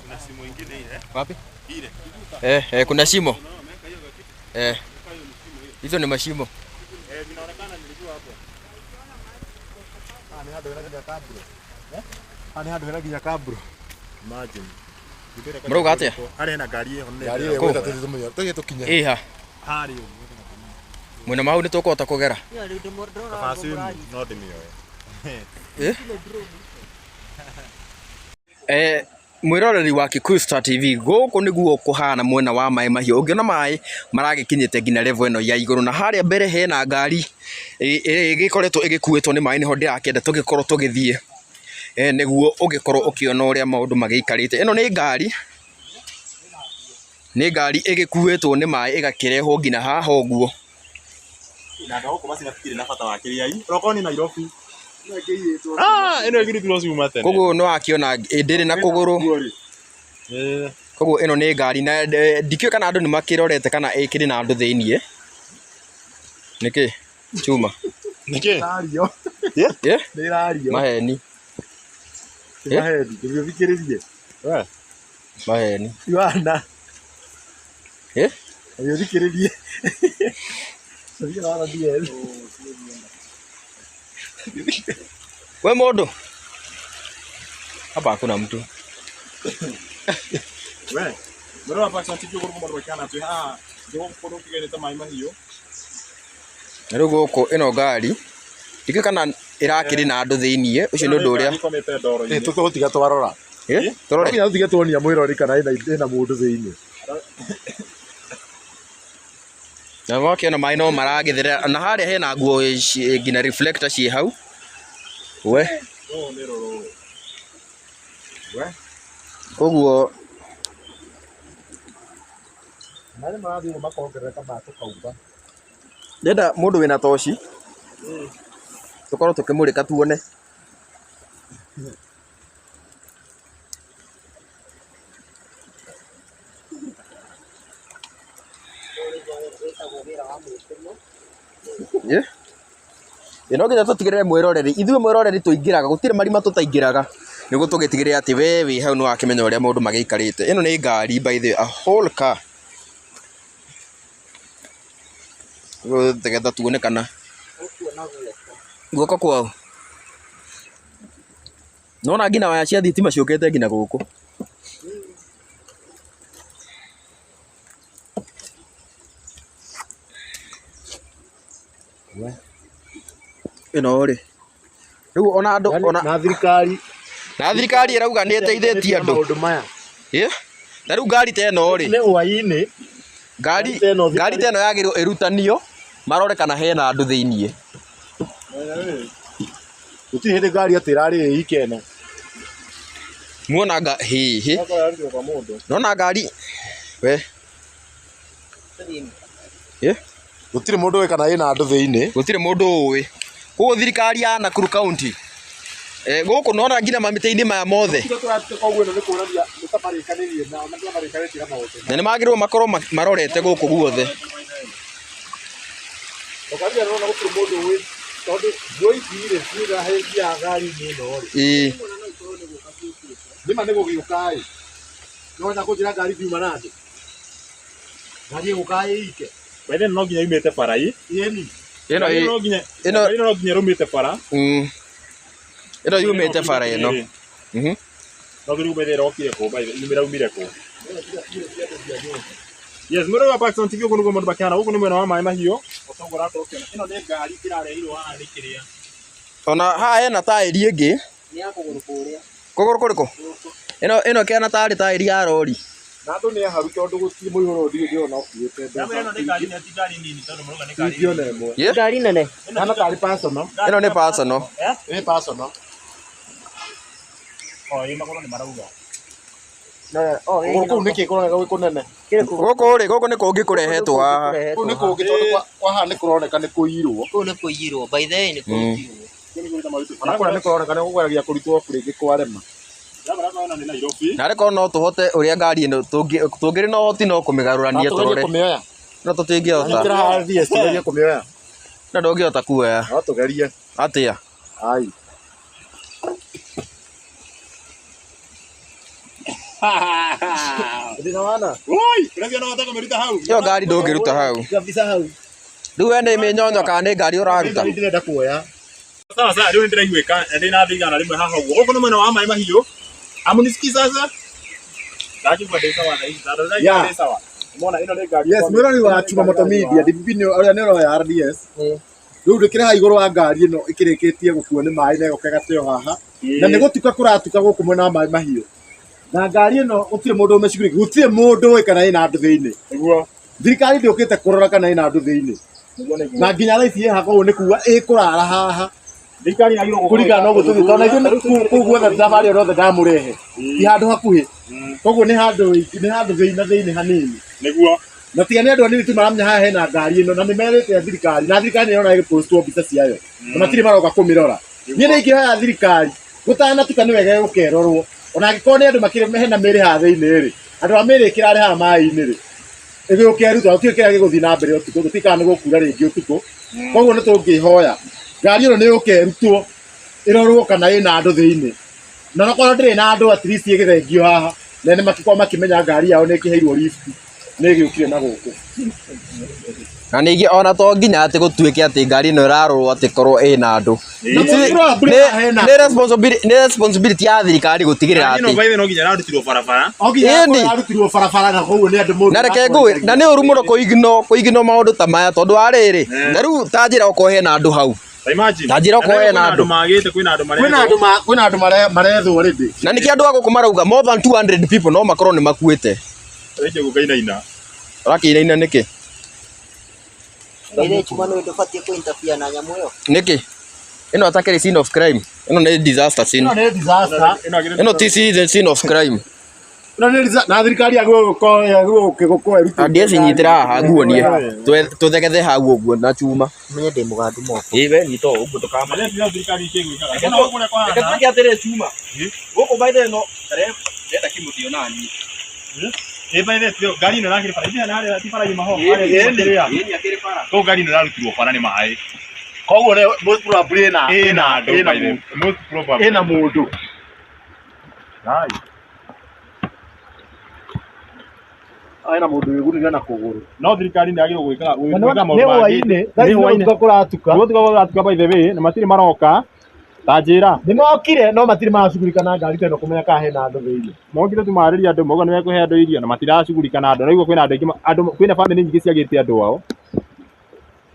Speaker 2: Kuna shimo ingine ile.
Speaker 5: Wapi?
Speaker 2: Ile.
Speaker 5: Eh, kuna shimo. Eh. Hizo ni mashimo.
Speaker 2: Eh, vinaonekana nilijua hapo.
Speaker 9: Ah, ni hado hena kabro. Eh? Ah, ni hado hena kabro. Imagine.
Speaker 5: Mroga atia?
Speaker 2: Hali hena ngari ĩyo.
Speaker 9: Ngari ĩyo gweta tũthiĩ tũthiĩ tũkinye.
Speaker 5: Ĩha.
Speaker 2: Hari ũguo.
Speaker 5: Mwena mau nĩ tũkũhota kũgera.
Speaker 2: Kabasi no ndĩmĩoe.
Speaker 5: Eh? Eh, Mwĩroreri wa Kikuyu Star TV, gũkũ nĩguo kũhana mwena wa Maĩ Mahiũ. Ũngĩona maĩ maragĩkinyĩte nginya level ĩno ya igũrũ, na harĩa mbere hena ngari ĩgĩkoretwo ĩgĩkuĩtwo nĩ maĩ, nĩho ndĩrakĩenda tũgĩkorwo tũgĩthiĩ nĩguo ũgĩkorwo ũkĩona ũrĩa maũndũ magĩikarĩte. Ĩno nĩ ngari, nĩ ngari ĩgĩkuĩtwo nĩ maĩ ĩgakĩrehwo nginya haha ũguo.
Speaker 2: Na andũ a gũkũ macina tũtirĩ na bata wa kĩrĩa i. Onokorwo nĩ Nairobi. Ah, ĩno ĩgĩrutirwo cuma tene.
Speaker 5: Koguo nĩ wakĩona ndĩrĩ na kũgũrũ. Koguo ĩno nĩ ngari na ndikĩũĩ kana andũ nĩ makĩrorete kana ĩkĩrĩ na andũ thĩiniĩ. Nĩkĩ? Chuma.
Speaker 2: Nĩkĩ?
Speaker 9: Ĩrario.
Speaker 5: Ĩ?
Speaker 9: Nĩ ĩrario.
Speaker 5: Maheni.
Speaker 9: Ti maheni, ndũthiĩ ũthikĩrĩrie.
Speaker 2: We.
Speaker 5: Maheni.
Speaker 9: Iwana.
Speaker 5: Ĩ?
Speaker 9: Ndũthiĩ ũthikĩrĩrie. Ndũthiĩ wana DS.
Speaker 5: We mũndũ. Hapa hakuna mtu.
Speaker 2: We. Mwĩrĩ wa Pakistan TV ũguo nĩguo maũndũ makĩhana twĩ haha gũkũ kũndũ kĩgaine ta Maĩ Mahiũ.
Speaker 5: Na rĩu gũkũ ĩno ngari ndikĩũĩ kana ĩrakĩrĩ na andũ thĩiniĩ, ũcio nĩ ũndũ ũrĩa
Speaker 2: Ĩkomete ndoro-inĩ.
Speaker 9: Ĩ, tũtũgũtiga twarora.
Speaker 5: Ĩ? Tũrore.
Speaker 9: No nginya tũtige tuonia mwĩrori kana ĩna mũndũ thĩiniĩ.
Speaker 5: Na wakĩona maĩ no maragĩtherera na harĩa hena nguo nginya reflector ciĩ hau. We.
Speaker 2: Rũrũ nĩ rũrũ. We.
Speaker 5: Koguo
Speaker 9: Maĩ marathiĩ ũguo makongerereka ma tũkauga.
Speaker 5: Ndĩrenda mũndũ wĩna toci tũkorwo tũkĩmũrĩka tuone. Ĩ no nginya tũtigĩrĩre mwĩroreri, ithuĩ mwĩroreri tũingĩraga, gũtirĩ marima tũtaingĩraga nĩguo tũgĩtigĩrĩre atĩ we wĩ hau nĩ wakĩmenya ũrĩa maũndũ magĩikarĩte. Ĩno nĩ ngari by the way, a whole car. Nĩgetha tuone kana guoko kwao. Nĩwona nginya waya cia thitima ciũkĩte nginya gũkũ. Ĩno rĩ, rĩu ona andũ ona
Speaker 9: na thirikari
Speaker 5: na thirikari ĩrauga nĩ ĩteithĩtie andũ.
Speaker 9: Maũndũ maya.
Speaker 5: Ĩ? Na rĩu ngari ta ĩno rĩ,
Speaker 9: Nĩ hwaĩ-inĩ.
Speaker 5: Ngari ngari ta ĩno yagĩrĩirwo ĩrutanio marore kana hena andũ thĩiniĩ.
Speaker 9: Gũtirĩ hĩndĩ ngari atĩ ĩrarĩ ĩ ike ĩno.
Speaker 5: Muona nga hĩ hĩ. Nona ngari we. Ĩ?
Speaker 9: Gũtirĩ mũndũ ũĩ kana ĩna andũ thĩiniĩ.
Speaker 5: Gũtirĩ mũndũ ũĩ. Koguo thirikari ya Nakuru County gũkũ nona nginya mamĩtĩ-inĩ maya mothe. Na nĩ magĩrĩirwo makorwo marorete gũkũ guothe. Ĩĩ.
Speaker 9: Nĩma nĩ gũgĩũka ĩ. Nĩwona kũnjĩra ngari ndiuma na andũ. Ngari ĩgũka ĩike.
Speaker 2: By then no nginya yumĩte bara ĩ.
Speaker 9: Ĩni.
Speaker 5: Ĩno ĩ-
Speaker 2: no nginya
Speaker 5: ĩno
Speaker 2: ĩno no nginya ĩrũmĩte bara.
Speaker 5: Ĩno yumĩte bara ĩno.
Speaker 2: No nginya by the ĩrokire kũ by the yumĩra umire kũ. Yes, mwĩrĩ wa Pakistan TV ũguo nĩguo maũndũ makĩhana. Gũkũ nĩ mwena wa Maĩ Mahiũ. Otoguo ũrakorwo ũkĩona. Ĩno nĩ ngari ĩrarehirwo haha nĩ kĩrĩa.
Speaker 5: Ona haha hena taĩri ĩngĩ.
Speaker 6: Nĩ ya kũgũrũ kũrĩa.
Speaker 5: Kũgũrũ kũrĩkũ? Ĩno ĩno kĩhana tarĩ taĩri ya rori.
Speaker 9: Na andũ nĩ aharu tondũ gũtirĩ mũihũro ndirĩ ndĩrona ũkuĩte mbeca.
Speaker 2: Ĩno nĩ ngari nĩ ti ngari nini tondũ mũrauga nĩ ngari.
Speaker 9: Ingĩona ĩmwe.
Speaker 5: Ye?
Speaker 6: Ngari nene.
Speaker 9: Hana tarĩ personal.
Speaker 5: Ĩno nĩ personal.
Speaker 9: Ĩ personal.
Speaker 2: O ĩ magũrũ nĩ marauga.
Speaker 9: Kũgũrũ kũu nĩkĩ kũroneka gwĩ kũnene?
Speaker 5: Gũkũ rĩ, gũkũ nĩ kũngĩ kũrehetwo haha.
Speaker 9: Kũu nĩ kũngĩ tondũ kwa haha nĩ kũroneka nĩ kũiyirwo.
Speaker 6: Kũu nĩ kũiyirwo. By the way nĩ kũiyirwo.
Speaker 9: Ona kũrĩa nĩ kũroneka nĩ kũgeragia kũrutwo rĩngĩ kwarema.
Speaker 5: Na rĩkorwo no tũhote ũrĩa ngari ĩno tũngĩrĩ na ũhoti no kũmĩgarũrania
Speaker 9: Na tũgerie
Speaker 5: tũrore.
Speaker 9: kũmĩoya.
Speaker 5: No tũtingĩhota.
Speaker 9: Nyitĩra haha DS tũgerie kũmĩoya.
Speaker 5: No ndũngĩhota kuoya.
Speaker 9: No tũgerie.
Speaker 5: Atĩa?
Speaker 9: Ai. Thĩna wana?
Speaker 2: Oi, ũreciria no ũhote kũmĩruta hau?
Speaker 5: Ĩyo ngari ndũngĩruta hau.
Speaker 9: Kabisa hau.
Speaker 5: Rĩu we nĩ mĩnyonyo kana nĩ ngari ũraruta?
Speaker 9: Ndĩrenda kuoya.
Speaker 2: Sawa sawa, rĩu nĩndĩraiguĩka na ndĩna andũ 100 haha ũguo. Gũkũ nĩ mwena wa Maĩ Mahiũ. Amunisikii sasa? Ndakigua ndĩ sawa thaa ici, tondũ ndĩraigua
Speaker 9: Yeah.
Speaker 2: ndĩ sawa. Mona ĩno nĩ ngari.
Speaker 9: Yes, mwĩrori wa Chuma Moto Media, DPP nĩ ũrĩa nĩ ũroya RDS. Rĩu ndĩkĩrĩ haha igũrũ wa ngari ĩno ĩkĩrĩkĩtie gũkuo nĩ maĩ na ĩgoka ĩgateo haha. Na nĩ gũtuka kũratuka gũkũ mwena wa Maĩ Mahiũ.
Speaker 14: Na ngari ĩno gũtirĩ mũndũ ũmĩcugurĩkia, gũtirĩ mũndũ ũĩ kana ĩna andũ thĩinĩ.
Speaker 2: Nĩguo.
Speaker 14: Thirikari ndĩũkĩte kũrora kana ĩna andũ thĩinĩ. Na nginya thaa ici ĩ haha koguo nĩ kuga ĩkũrara haha.
Speaker 2: Thirikari yagĩrĩirwo gũkorwo
Speaker 14: Kũringana na ũguo tũthiĩ, tondũ na ithuĩ kũu guothe thabarĩ ĩyo yothe ndamũrehe. Ti handũ hakuhĩ. Koguo nĩ handũ thĩinĩ na thĩinĩ hanini.
Speaker 2: Nĩguo.
Speaker 14: Na tiga nĩ andũ anini tu maramenya haha hena ngari ĩno na nĩ merĩte thirikari na thirikari nĩ ĩrona ĩgĩpostwo mbica ciayo na matirĩ maroka kũmĩrora. Niĩ nĩ ingĩhoya thirikari gũtanatuka nĩ wega gũkerorwo ona angĩkorwo nĩ andũ makĩrĩ hena mĩrĩ haha thĩinĩ rĩ, andũ a mĩrĩ ĩkĩrarĩ haha maĩ-inĩ rĩ, ĩgĩũkerutwo gũtirĩ kĩrĩa gĩgũthiĩ na mbere ũtukũ, gũtirĩ kana nĩ gũkura rĩngĩ ũtukũ. Koguo nĩ tũngĩhoya ngari ĩno nĩ yũkerutwo ĩrorwo kana ĩna andũ thĩinĩ, na onakorwo ndĩrĩ na andũ at least ĩgĩthengio haha na nĩ makĩkorwo makĩmenya ngari yao nĩ ĩkĩheirwo lift nĩ ĩgĩũkire na gũkũ.
Speaker 5: Na ningĩ ona to nginya atĩ gũtuĩke atĩ ngari ĩno ĩrarorwo atĩ korwo ĩna andũ.
Speaker 14: Na probably hena
Speaker 5: Nĩ responsibility ya thirikari gũtigĩrĩra
Speaker 2: Ngari ĩno
Speaker 5: atĩ
Speaker 2: by the way no nginya ĩrarutirwo barabara.
Speaker 14: O nginya
Speaker 5: Ĩni.
Speaker 14: ĩrarutirwo barabara na koguo nĩ andũ mũndũ
Speaker 5: na reke ngũĩ na nĩ ũru mũno kũignore maũndũ ta maya tondũ wa rĩrĩ na rĩu ta njĩra okorwo hena andũ hau.
Speaker 2: Ta imagine.
Speaker 5: Ta njĩra okorwo hena andũ.
Speaker 2: Magĩte kwĩna andũ
Speaker 14: kwĩna andũ kwĩna andũ marethwo already.
Speaker 5: Na nĩkĩo andũ a gũkũ marauga more than 200 people no makorwo nĩ makuĩte.
Speaker 2: Reke gũkainaina.
Speaker 5: Ũrakĩinaina nĩkĩ?
Speaker 15: Ĩrĩ chuma nĩ ndũbatiĩ kũ interfere na nyamũ ĩyo.
Speaker 5: Nĩkĩ? Ĩno atakĩrĩ scene of crime. Ĩno nĩ disaster scene.
Speaker 14: Ĩno nĩ disaster.
Speaker 5: Ĩno ti scene of crime.
Speaker 14: Ĩno nĩ disaster. Na thirikari yagĩrĩirwo gũkorwo ĩrutĩte.
Speaker 5: Andieci nyitĩra haha nguonie. Tũthegethe hau ũguo na chuma.
Speaker 15: Menye ndĩ mũgandu moko.
Speaker 5: Ĩĩ we nyita ũũ ũguo ndũkama.
Speaker 1: Reke twĩke atĩrĩ chuma. Gũkũ by the way no ndĩrenda kĩmũtĩ ona niĩ.
Speaker 2: Ĩ by the way ngari ĩno ĩrakĩrĩ bara. Ithe harĩa ti bara yuma ho.
Speaker 1: Ĩni akĩrĩ bara.
Speaker 2: Koguo ngari ĩno ĩrarutirwo bara nĩ maĩ.
Speaker 14: Koguo nĩ most probably ĩna
Speaker 2: Ĩna andũ by the way. Most probably.
Speaker 14: Ĩna mũndũ.
Speaker 2: Hai.
Speaker 14: Ĩna mũndũ wĩgunire na kũgũrũ.
Speaker 2: No thirikari nĩ yagĩrĩirwo gwĩka
Speaker 14: Na nĩ hwaĩ-inĩ, thaa ici nĩ gũtuka kũratuka.
Speaker 2: Nĩ gũtuka kũratuka by the way na matirĩ maroka. Ta njĩra.
Speaker 14: Nĩ mokire no matirĩ maracugurika na ngari ta ĩno kũmenya kana hena andũ thĩinĩ.
Speaker 2: Mokire tu marĩria andũ mauga nĩ mekũhe andũ irio na matiracugurika na andũ. Na rĩu kwĩna andũ aingĩ andũ kwĩna bamĩrĩ nyingĩ ciagĩte andũ ao.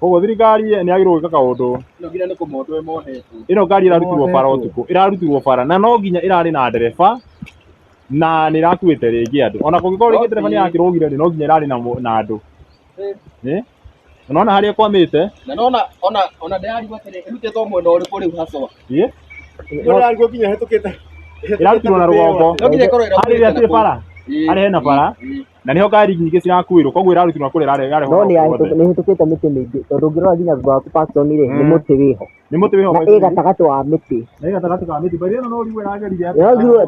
Speaker 2: Koguo thirikari nĩ yagĩrĩirwo gwĩka kaũndũ.
Speaker 1: Ĩno nginya nĩ kũmondwo ĩmondetwo.
Speaker 2: Ĩno ngari ĩrarutirwo bara ũtukũ. Ĩrarutirwo bara na no nginya ĩrarĩ na ndereba na nĩ ĩrakuĩte rĩngĩ andũ. Ona kũngĩkorwo rĩngĩ ndereba nĩ yakĩrũgire rĩ, no nginya ĩrarĩ na andũ. Unaona harĩa ĩkwamĩte?
Speaker 1: Na nona ona ndĩrarigwo atĩrĩ ĩrutĩtwo mwena ũrĩkũ rĩu haswa.
Speaker 2: Ĩ?
Speaker 14: Ndĩrarigwo nginya ĩhĩtũkĩte.
Speaker 2: Ĩrarutirwo na rũgongo.
Speaker 1: No nginya ĩkorwo
Speaker 2: Harĩa
Speaker 1: ĩraumĩte
Speaker 2: hatirĩ bara. Harĩa hena bara. Na nĩho ngari nyingĩ cirakuĩrwo koguo ĩrarutirwo na kũrĩa ĩrarehwo.
Speaker 15: No nĩ ĩhĩtũkĩte mĩtĩ mĩingĩ tondũ ũngĩrora nginya thutha waku Paxton rĩ nĩ mũtĩ wĩho.
Speaker 2: Nĩ mũtĩ wĩho.
Speaker 15: Na ĩ gatagatĩ wa mĩtĩ.
Speaker 2: Na ĩ gatagatĩ ka mĩtĩ. By the way ĩno no ũrigwo ĩrageria.
Speaker 15: No ũrigwo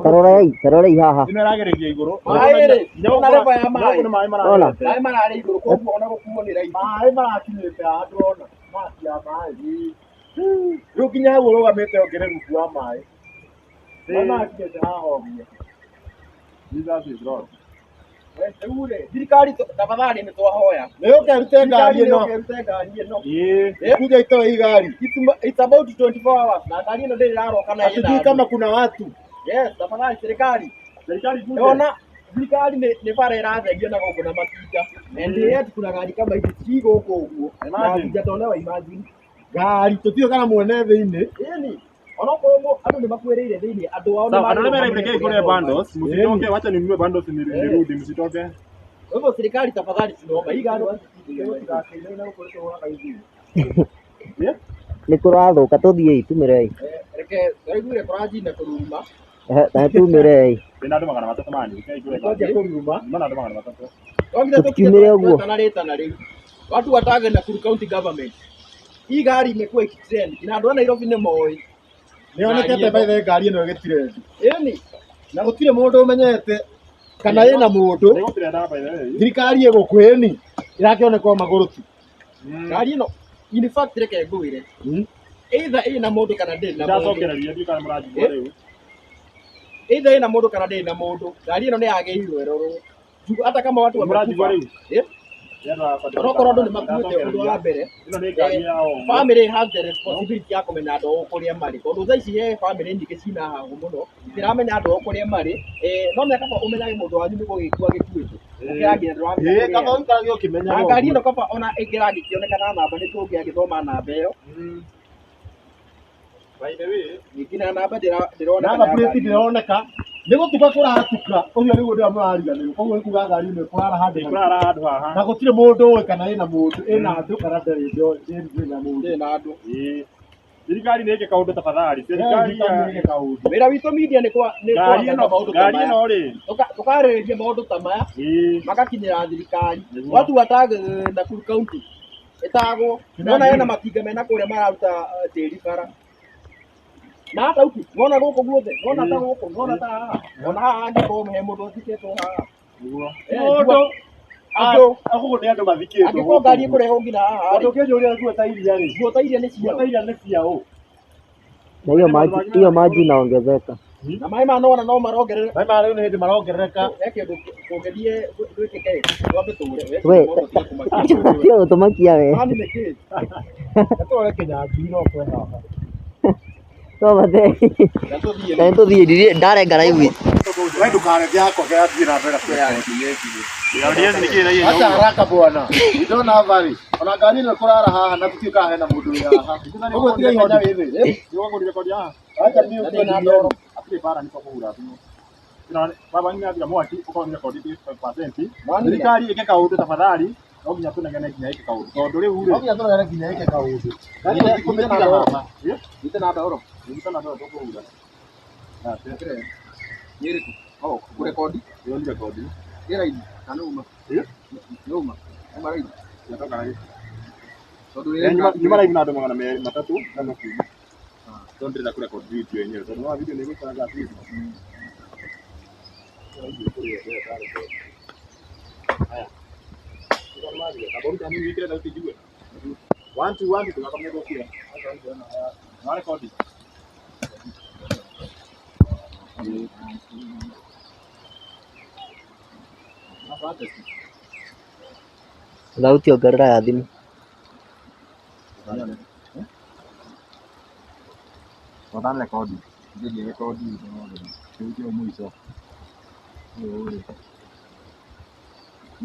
Speaker 15: tarorei haha.
Speaker 2: Ĩno ĩragereria igũrũ.
Speaker 1: Maĩ rĩ, ona level ya maĩ.
Speaker 2: Nginya maĩ
Speaker 15: Ona.
Speaker 1: Maĩ mararĩ igũrũ koguo ona gũkuo nĩ raithi.
Speaker 14: Maĩ marakinyĩte haha ndĩrona. Maki ya maĩ. Rĩu nginya hau ũrũgamĩte ũngĩrĩ rungu wa maĩ. Maĩ marakinyĩte haha ũguo.
Speaker 2: Jesus is Lord.
Speaker 1: Rĩu rĩ, thirikari tafadhali nĩ twahoya.
Speaker 14: Nĩ ũkerute ngari ĩno.
Speaker 1: Nĩ ũkerute ngari ĩno.
Speaker 2: Ĩĩ.
Speaker 14: Kuja itoe hii gari.
Speaker 1: It's about 24 hours. Na ngari ĩno ndĩrĩ ĩraroka na ĩna
Speaker 14: Hatujui
Speaker 1: andũ.
Speaker 14: kama kuna watu.
Speaker 1: Yes, tafadhali serikali.
Speaker 2: Serikali ikuje.
Speaker 1: Ona thirikari nĩ bara ĩrathengio na gũkũ na matinga. And yet kuna ngari kama ici ci gũkũ ũguo. Na
Speaker 14: Imagine.
Speaker 1: hatijatolewa imagine.
Speaker 14: Ngari tũtiũĩ kana mwene thĩinĩ.
Speaker 1: Ĩni. Onokorwo andũ nĩ makuĩrĩire thĩinĩ andũ ao nĩ
Speaker 2: Sawa, andũ arĩa
Speaker 1: magĩrĩirwo
Speaker 2: mena
Speaker 1: mamenye
Speaker 2: kĩĩ
Speaker 1: kũrĩa
Speaker 2: kũrĩa
Speaker 1: andũ ao
Speaker 2: bundles, msitoke, wacha ninunue bundles nirudi, msitoke.
Speaker 1: Kwa hivyo serikali tafadhali tunaomba hii gari
Speaker 15: Nĩ kũrathũka tũthiĩi tumĩrei.
Speaker 1: Reke tũraiguire kũranji na kũruruma.
Speaker 15: Na tumĩrei.
Speaker 2: Kwĩna andũ 300 mani, kĩĩ kũrĩa.
Speaker 1: Kwanjia kũruruma.
Speaker 2: Ndona andũ 300.
Speaker 1: Twagire
Speaker 15: Tũkiumĩre ũguo.
Speaker 1: twetana rĩtana rĩu. Watu watage Nakuru County Government. Hii gari imekuwa ikitrend. Na andũ a Nairobi nĩ moĩ.
Speaker 14: Nĩ yonekete by the way ngari ĩno ĩgĩtrend.
Speaker 1: Ĩni.
Speaker 14: Na gũtirĩ mũndũ ũmenyete kana ĩna mũndũ. Thirikari ĩgũkũ ĩni ĩrakĩoneka o magũrũ tu.
Speaker 1: Ngari ĩno in fact reke ngwĩre. Either ĩna mũndũ kana ndĩrĩ na mũndũ.
Speaker 2: Ndacokereria ndiũ kana mũranjigua rĩu.
Speaker 1: Either ĩna mũndũ kana ndĩrĩ na mũndũ. Ngari ĩno nĩ yagĩrĩirwo ĩrorwo. Hata kama watu
Speaker 2: Mũranjigua
Speaker 1: wamekufa.
Speaker 2: rĩu?
Speaker 1: Onokorwo andũ nĩ makuĩte ũndũ wa mbere.
Speaker 2: Ĩno nĩ ngari ya o.
Speaker 1: Family has the responsibility ya kũmenya andũ ao kũrĩa marĩ tondũ thaa ici he family nyingĩ cina hahũ mũno itiramenya andũ ao kũrĩa marĩ. No mĩaka kaba ũmenyage mũndũ wanyu nĩ gũgĩkua gĩkuĩte ũkĩra nginya ndũramenya
Speaker 14: Ĩĩ
Speaker 1: kũrĩa
Speaker 14: kaba
Speaker 1: arĩ.
Speaker 14: ũikarage ũkĩmenyaga
Speaker 1: Na ngari
Speaker 14: ũguo.
Speaker 1: ĩno kaba ona ĩngĩragĩkĩoneka na namba nĩ tũngĩagĩthoma namba ĩyo.
Speaker 2: By the way,
Speaker 1: Ningĩ na namba ndĩroneka
Speaker 14: Namba
Speaker 1: ya
Speaker 14: plate
Speaker 1: ngari ĩno.
Speaker 14: ndĩroneka. Nĩ gũtuka kũratuka, ũcio nĩguo ndĩra mũrariganĩrwo. Koguo nĩ kuga ngari ĩno ĩkũrara handũ
Speaker 2: Ĩkũrara handũ haha.
Speaker 14: Na gũtirĩ mũndũ ũĩ kana ĩna mũndũ, ĩna andũ kana ndĩrĩ ndĩrĩ na mũndũ.
Speaker 3: Ndĩrĩ na andũ.
Speaker 2: Ĩĩ. Thirikari nĩ ĩke kaũndũ tafadhali. Thirikari
Speaker 14: Thirikari nĩ ĩke kaũndũ.
Speaker 3: Wĩra witũ media nĩ kwa nĩ
Speaker 2: Ngari
Speaker 3: kwangaza
Speaker 2: ĩno
Speaker 3: maũndũ ta
Speaker 2: ngari
Speaker 3: maya.
Speaker 2: ĩno rĩ.
Speaker 3: Tũkarĩrĩria maũndũ ta maya
Speaker 2: Ĩĩ.
Speaker 3: magakinyĩra thirikari.
Speaker 2: Nĩguo.
Speaker 3: Watu watag Nakuru County ĩtagwo nona hena matinga mena kũrĩa mararuta tĩri bara na hata huku nona gũkũ guothe nona ta gũkũ nona ta haha ona haha angĩkorwo he mũndũ athikĩtwo haha
Speaker 2: Nĩguo.
Speaker 3: Eh,
Speaker 14: Mũndũ
Speaker 3: andũ
Speaker 14: gũkũ nĩ andũ mathikĩtwo.
Speaker 3: angĩkorwo ngari ĩkũrehwo nginya haha
Speaker 14: Tondũ ũkĩnjũria nguo ta iria rĩ.
Speaker 3: Nguo ta iria nĩ ciao.
Speaker 14: Nguo ta iria nĩ ciao.
Speaker 15: Na hiyo maji inaongezeka.
Speaker 3: Na maĩ maya nona no marongerereka.
Speaker 14: Maĩ maya rĩu nĩ hĩndĩ marongerereka.
Speaker 3: He kĩndũ kũngĩthiĩ gwĩkĩke twambe tũre.
Speaker 15: We, tiga gũtũmakia we.
Speaker 3: Mani nĩ kĩ?
Speaker 14: Tũrore Kĩnyanjui no kwĩ haha.
Speaker 15: No mathe. Na nĩtũthiĩ ndirie ndarenga live.
Speaker 14: We ndũkareke yakwa kĩrathiĩ na mbere
Speaker 2: Audience nĩ kĩĩ na ihenya
Speaker 14: Acha
Speaker 2: ũguo?
Speaker 14: haraka bwana. We don't have hurry. Ona ngari ĩno ĩkũrara haha na tũtiũĩ kana hena mũndũ wĩ haha. Ũguo tiga ihenya wĩ thĩ.
Speaker 2: Nĩwagũrire kodi haha?
Speaker 14: Acha mute
Speaker 3: Ndĩ na ndoro.
Speaker 2: Hatirĩ bara nĩ tũkũhura thimũ. Ĩno baba nĩ athira mwaki ũkorwo nĩ rekodi 5%.
Speaker 3: Mwanina.
Speaker 2: Thirikari ĩke kaũndũ tafadhali. No nginya tũnegene nginya ĩke kaũndũ. Tondũ rĩu rĩ.
Speaker 14: No nginya tũnegene nginya ĩke kaũndũ. Ngari ĩno tikũmĩtiga haha.
Speaker 3: Nyite na ndoro.
Speaker 2: Nyite na ndoro tũkũhura.
Speaker 3: Nĩ ĩrĩkũ? Oh, kũrekodi?
Speaker 2: Ĩyo nĩ rekodi.
Speaker 3: Ĩ raini kana nĩ uma? Nĩ uma. Uma raini.
Speaker 2: Yatoka raini.
Speaker 3: Tondũ
Speaker 2: Nyuma live na andũ magana merĩ matatũ na makumi. Tondũ ndĩrenda kũrekodi video yenyewe. Tondũ no video nĩ ĩgũikara at least. Haya. One, two, one, two, tugakomia gũkira. Nĩ rekodi.
Speaker 15: Thauti ongerera ya thimũ.
Speaker 2: Wathani rekodi. Ndiye rekodi. Kĩu mũico.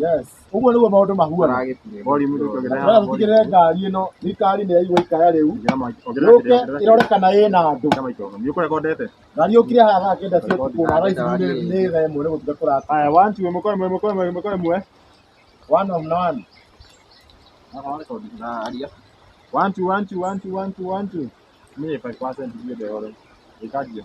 Speaker 14: Yes. Ũguo nĩguo maũndũ mahuana.
Speaker 2: Volume rĩu tuongerera
Speaker 14: Tũrenda tũtigĩrĩre ngari ĩno thirikari nĩ yaigua ikaya rĩu. Yũke ĩrore kana ĩna andũ.
Speaker 2: Nĩ ũkũrekondete?
Speaker 14: Ngari yũkire haha thaa kenda cia ũtukũ na thaa ici nĩ thaa ĩmwe nĩ gũtuka kũratuka.
Speaker 2: Haya, one, two, ĩmwe kwa ĩmwe, ĩmwe kwa ĩmwe, ĩmwe kwa ĩmwe.
Speaker 14: One on one.
Speaker 2: One, two, one, two, one, two, one, two, one, two. Niĩ 5% ithuĩ ndehore. Ĩkanjia.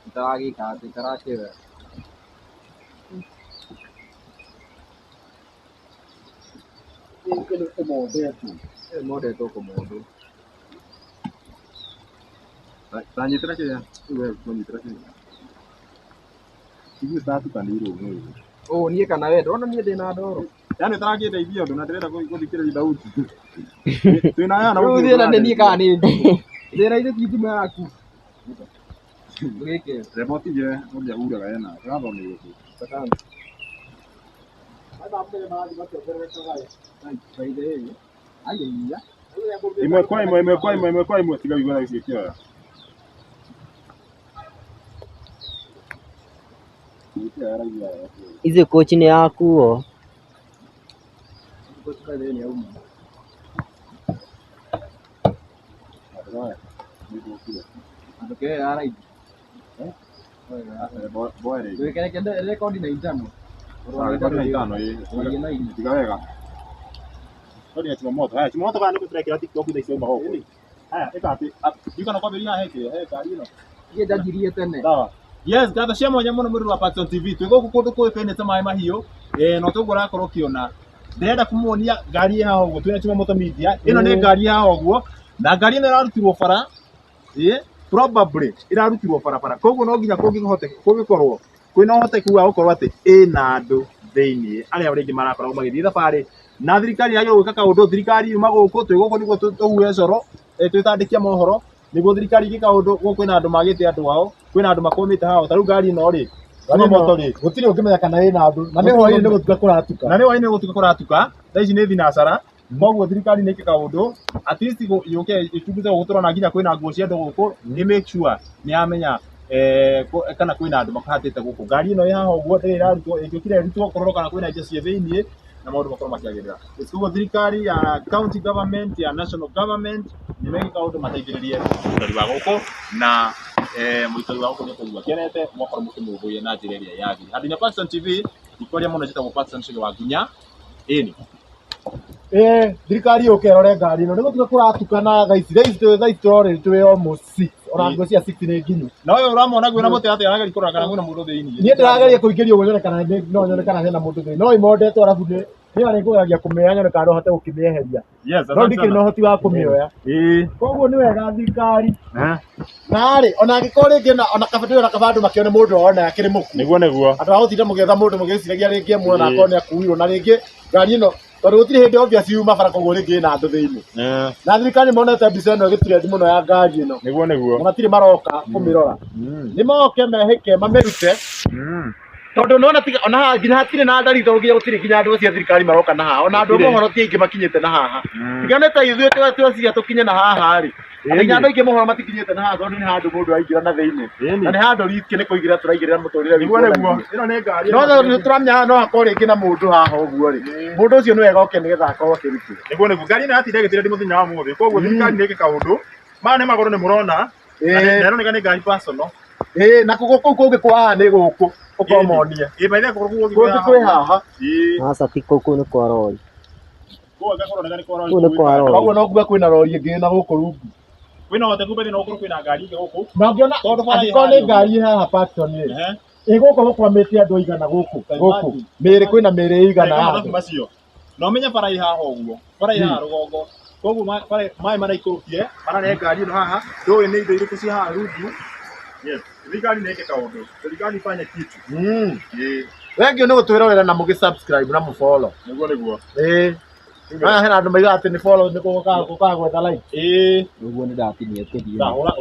Speaker 3: Itaragĩka atĩ itarakĩoya.
Speaker 14: Ĩno ĩmondetwo.
Speaker 3: Ĩmondetwo kũmondwo.
Speaker 2: Tanyitĩra kĩrĩa. We nyitĩra kĩrĩa. Ithuĩ tũratukanĩirwo ũmũthĩ.
Speaker 3: Ũũ niĩ kana we ndona niĩ ndĩ na ndoro.
Speaker 2: Yaani ũtarakĩndeithia ũndũ na ndĩrenda gũthikĩrĩria thauti. Twĩna aya na
Speaker 3: Rĩu
Speaker 2: gũtirĩ
Speaker 3: thĩna nĩ niĩ kana
Speaker 2: ũradeithia.
Speaker 3: nĩ thimũ. Thĩna ithe ti thimũ yaku. Ndũgĩke.
Speaker 2: Remote ige ũrĩa huraga ena. Tũrathomeire kũ?
Speaker 3: By the way, aiya.
Speaker 2: Ĩmwe kwa ĩmwe, ĩmwe kwa ĩmwe, ĩmwe kwa ĩmwe tiga wĩigua thaa ici ĩkĩoya.
Speaker 15: Hizi kochi nĩ yakuo.
Speaker 3: Rekodi na itano.
Speaker 2: Rekodi na itano, ĩĩ. Tiga wega. Rekodi ya Chumamoto. Haya, Chumamoto kana nĩkũ tũrekĩra TikTok thaa ici yauma gũkũ. Haya, ĩka atĩ, ndiũĩ kana kwambĩrĩria he kĩrĩa, he ngari ĩno.
Speaker 3: Niĩ ndanjirie tene.
Speaker 2: Sawa. Yes, ngatho cia mwanya mũno mũrĩ wa Paxton TV. Twĩ gũkũ kũndũ kũĩkaine ta maĩ mahiũ. No toguo ũrakorwo ũkĩona. Ndĩrenda kũmuonia ngari ĩ haha ũguo twĩna Chumamoto Media. Ĩno nĩ ngari ĩ haha ũguo. Na ngari ĩno ĩrarutirwo bara. Probably ĩrarutirwo barabara. Koguo no nginya kũngĩkorwo kwĩna ũhotekeku wa gũkorwo atĩ ĩna andũ thĩiniĩ arĩa rĩngĩ marakoragwo magĩthiĩ thabarĩ na thirikari yagĩrĩirwo gwĩka kaũndũ. Thirikari yuma gũkũ, twĩ gũkũ nĩguo tũhuhe coro, twĩtandĩkie mohoro nĩguo thirikari ĩke kaũndũ. Gũkũ kwĩna andũ magĩte andũ ao, kwĩna andũ makwamĩte haha. Ta rĩu ngari ĩno rĩ, Chumamoto rĩ,
Speaker 14: Gũtirĩ ũngĩmenya kana ĩna andũ. Na nĩ hwaĩ-inĩ nĩ gũtuka kũratuka.
Speaker 2: Na nĩ hwaĩ-inĩ gũtuka kũratuka. Thaa ici nĩ thinacara. Koguo thirikari nĩ ĩke kaũndũ at least yũke ĩchunguze gũkũ tũrona nginya kwĩna nguo cia andũ gũkũ, nĩ make sure nĩ yamenya Kana kwĩna andũ makahatĩte gũkũ. Ngari ĩno ĩ haha ũguo ndĩrĩ ĩrarutwo, ĩngĩũkire ĩrutwo kũrorwo kana kwĩna indo ciĩ thĩiniĩ na maũndũ makorwo makĩagĩrĩra. Koguo thirikari ya county government, ya national government nĩ meke kaũndũ mateithĩrĩrie mũikari wa gũkũ na mũikari wa gũkũ nĩ ekũigua akenete mwakorwo mũkĩmũrũmbũiya na njĩra ĩrĩa yagĩrĩire. Handũ-inĩ ha Paxton TV, ndikwaria mũno, njĩtagwo Paxton Chege wa Nginya. Ĩni.
Speaker 14: Thirikari yũke ĩrore ngari ĩno, nĩ gũtuka kũratukana thaa ici, thaa ici tũrorĩ twĩ almost 6, ona ngwĩciria 6 nĩ nginyu.
Speaker 2: Na ũyũ ũramwona guo na mũtĩ atĩa arageria kũrora kana kwĩna mũndũ thĩiniĩ.
Speaker 14: Niĩ ndĩrageria kũingĩria ũguo nyone kana no nyone kana hena mũndũ thĩiniĩ, no ĩmondetwo arabu nĩ niĩ ona nĩngũgeragia kũmĩoya nyone kana no hote gũkĩmĩeheria.
Speaker 2: Yes,
Speaker 14: No
Speaker 2: asante
Speaker 14: ndikĩrĩ na
Speaker 2: sana.
Speaker 14: ũhoti wa kũmĩoya. Koguo nĩ wega thirikari narĩ ona angĩkorwo rĩngĩ ona kaba ndĩrona kaba andũ makĩone mũndũ ona akĩrĩ mũkuo.
Speaker 2: Nĩguo nĩguo.
Speaker 14: Andũ a gũtinda mũgĩetha mũndũ mũgĩciragia rĩngĩ emuona na akorwo nĩ akuirwo na rĩngĩ ngari ĩno tondũ gũtirĩ hĩndĩ obvious yuma bara koguo rĩngĩ ĩna andũ thĩinĩ. Na thirikari nĩmonete mbica ĩno ĩgĩtrend mũno ya ngari ĩno.
Speaker 2: Nĩguo nĩguo.
Speaker 14: Na matirĩ maroka kũmĩrora. Nĩ moke mehĩke mamĩrute. Tondũ nĩwona tiga ona haha nginya hatirĩ na ndari tondũ nginya gũtirĩ nginya andũ acio a thirikari maroka na haha ona andũ a
Speaker 2: Gũtirĩ.
Speaker 14: mohoro ti aingĩ makinyĩte na haha. Tiga nĩ ta ithuĩ tweciria tũkinye na haha rĩ. Atĩ nginya andũ aingĩ mohoro matikinyĩte na haha tondũ nĩ handũ mũndũ aingĩra na thĩinĩ. Na nĩ handũ risk nĩ kũigĩrĩra tũraigĩrĩra mũtũrĩre witũ
Speaker 2: Nĩguo
Speaker 14: ona
Speaker 2: nĩguo.
Speaker 14: ithuĩ.
Speaker 2: Ĩno nĩ ngari.
Speaker 14: No nĩ tũramenya haha no hakorwo rĩngĩ na mũndũ haha ũguo rĩ. Mũndũ ũcio nĩ wega oke nĩgetha akorwo akĩrutwo.
Speaker 2: Nĩguo nĩguo. Ngari ĩno yatinda ĩgĩtrend mũthenya wa ũmũthĩ. Koguo thirikari nĩ ĩke kaũndũ. Maya nĩ magũrũ nĩ mũrona. Na ĩroneka nĩ ngari personal.
Speaker 14: Ĩĩ na kũu kũngĩ kwa haha nĩ gũkũ ũkomonie.
Speaker 2: Ĩĩ maithe kũgũrũ kũu
Speaker 14: Kũngĩ kwĩ haha.
Speaker 15: Aca ti kũu, kũu nĩ kwa rori.
Speaker 2: Kũu kũroneka nĩ kwa rori.
Speaker 15: Kũu nĩ kwa rori.
Speaker 14: Koguo no kuga kwĩna rori ĩngĩ na gũkũ rungu.
Speaker 2: Kwĩna ũhotekeku bethe no gũkorwo kwĩna ngari ĩngĩ gũkũ.
Speaker 14: Na ũngĩona
Speaker 2: Tondũ bara ĩ
Speaker 14: angĩkorwo nĩ
Speaker 2: harĩa
Speaker 14: ngari ĩ haha Paxton rĩ. Ĩ gũkũ gũkwamĩte andũ aigana gũkũ gũkũ. Mĩĩrĩ kwĩna mĩĩrĩ ĩigana ya
Speaker 2: Mathabu
Speaker 14: andũ.
Speaker 2: macio. Na ũmenye bara ĩ haha ũguo. Bara ĩ haha rũgongo. Koguo maĩ maraikũrũkire, mararehe ngari ĩno haha. Ndũĩ nĩ indo irĩkũ ciĩ haha rungu. Yes. Thirikari nĩ ĩke kaũndũ. Thirikari ifanye kitu.
Speaker 14: Thengiũ nĩ gũtwĩrorera na mũgĩ subscribe na mũfollow.
Speaker 2: Nĩguo nĩguo.
Speaker 14: Ĩĩ. Haya hena andũ maigaga atĩ nĩ follow nĩ gũkaga gwetha like.
Speaker 2: Ĩĩ.
Speaker 15: Ũguo nĩ ndatinia tũthiĩ.
Speaker 2: Ndahũra.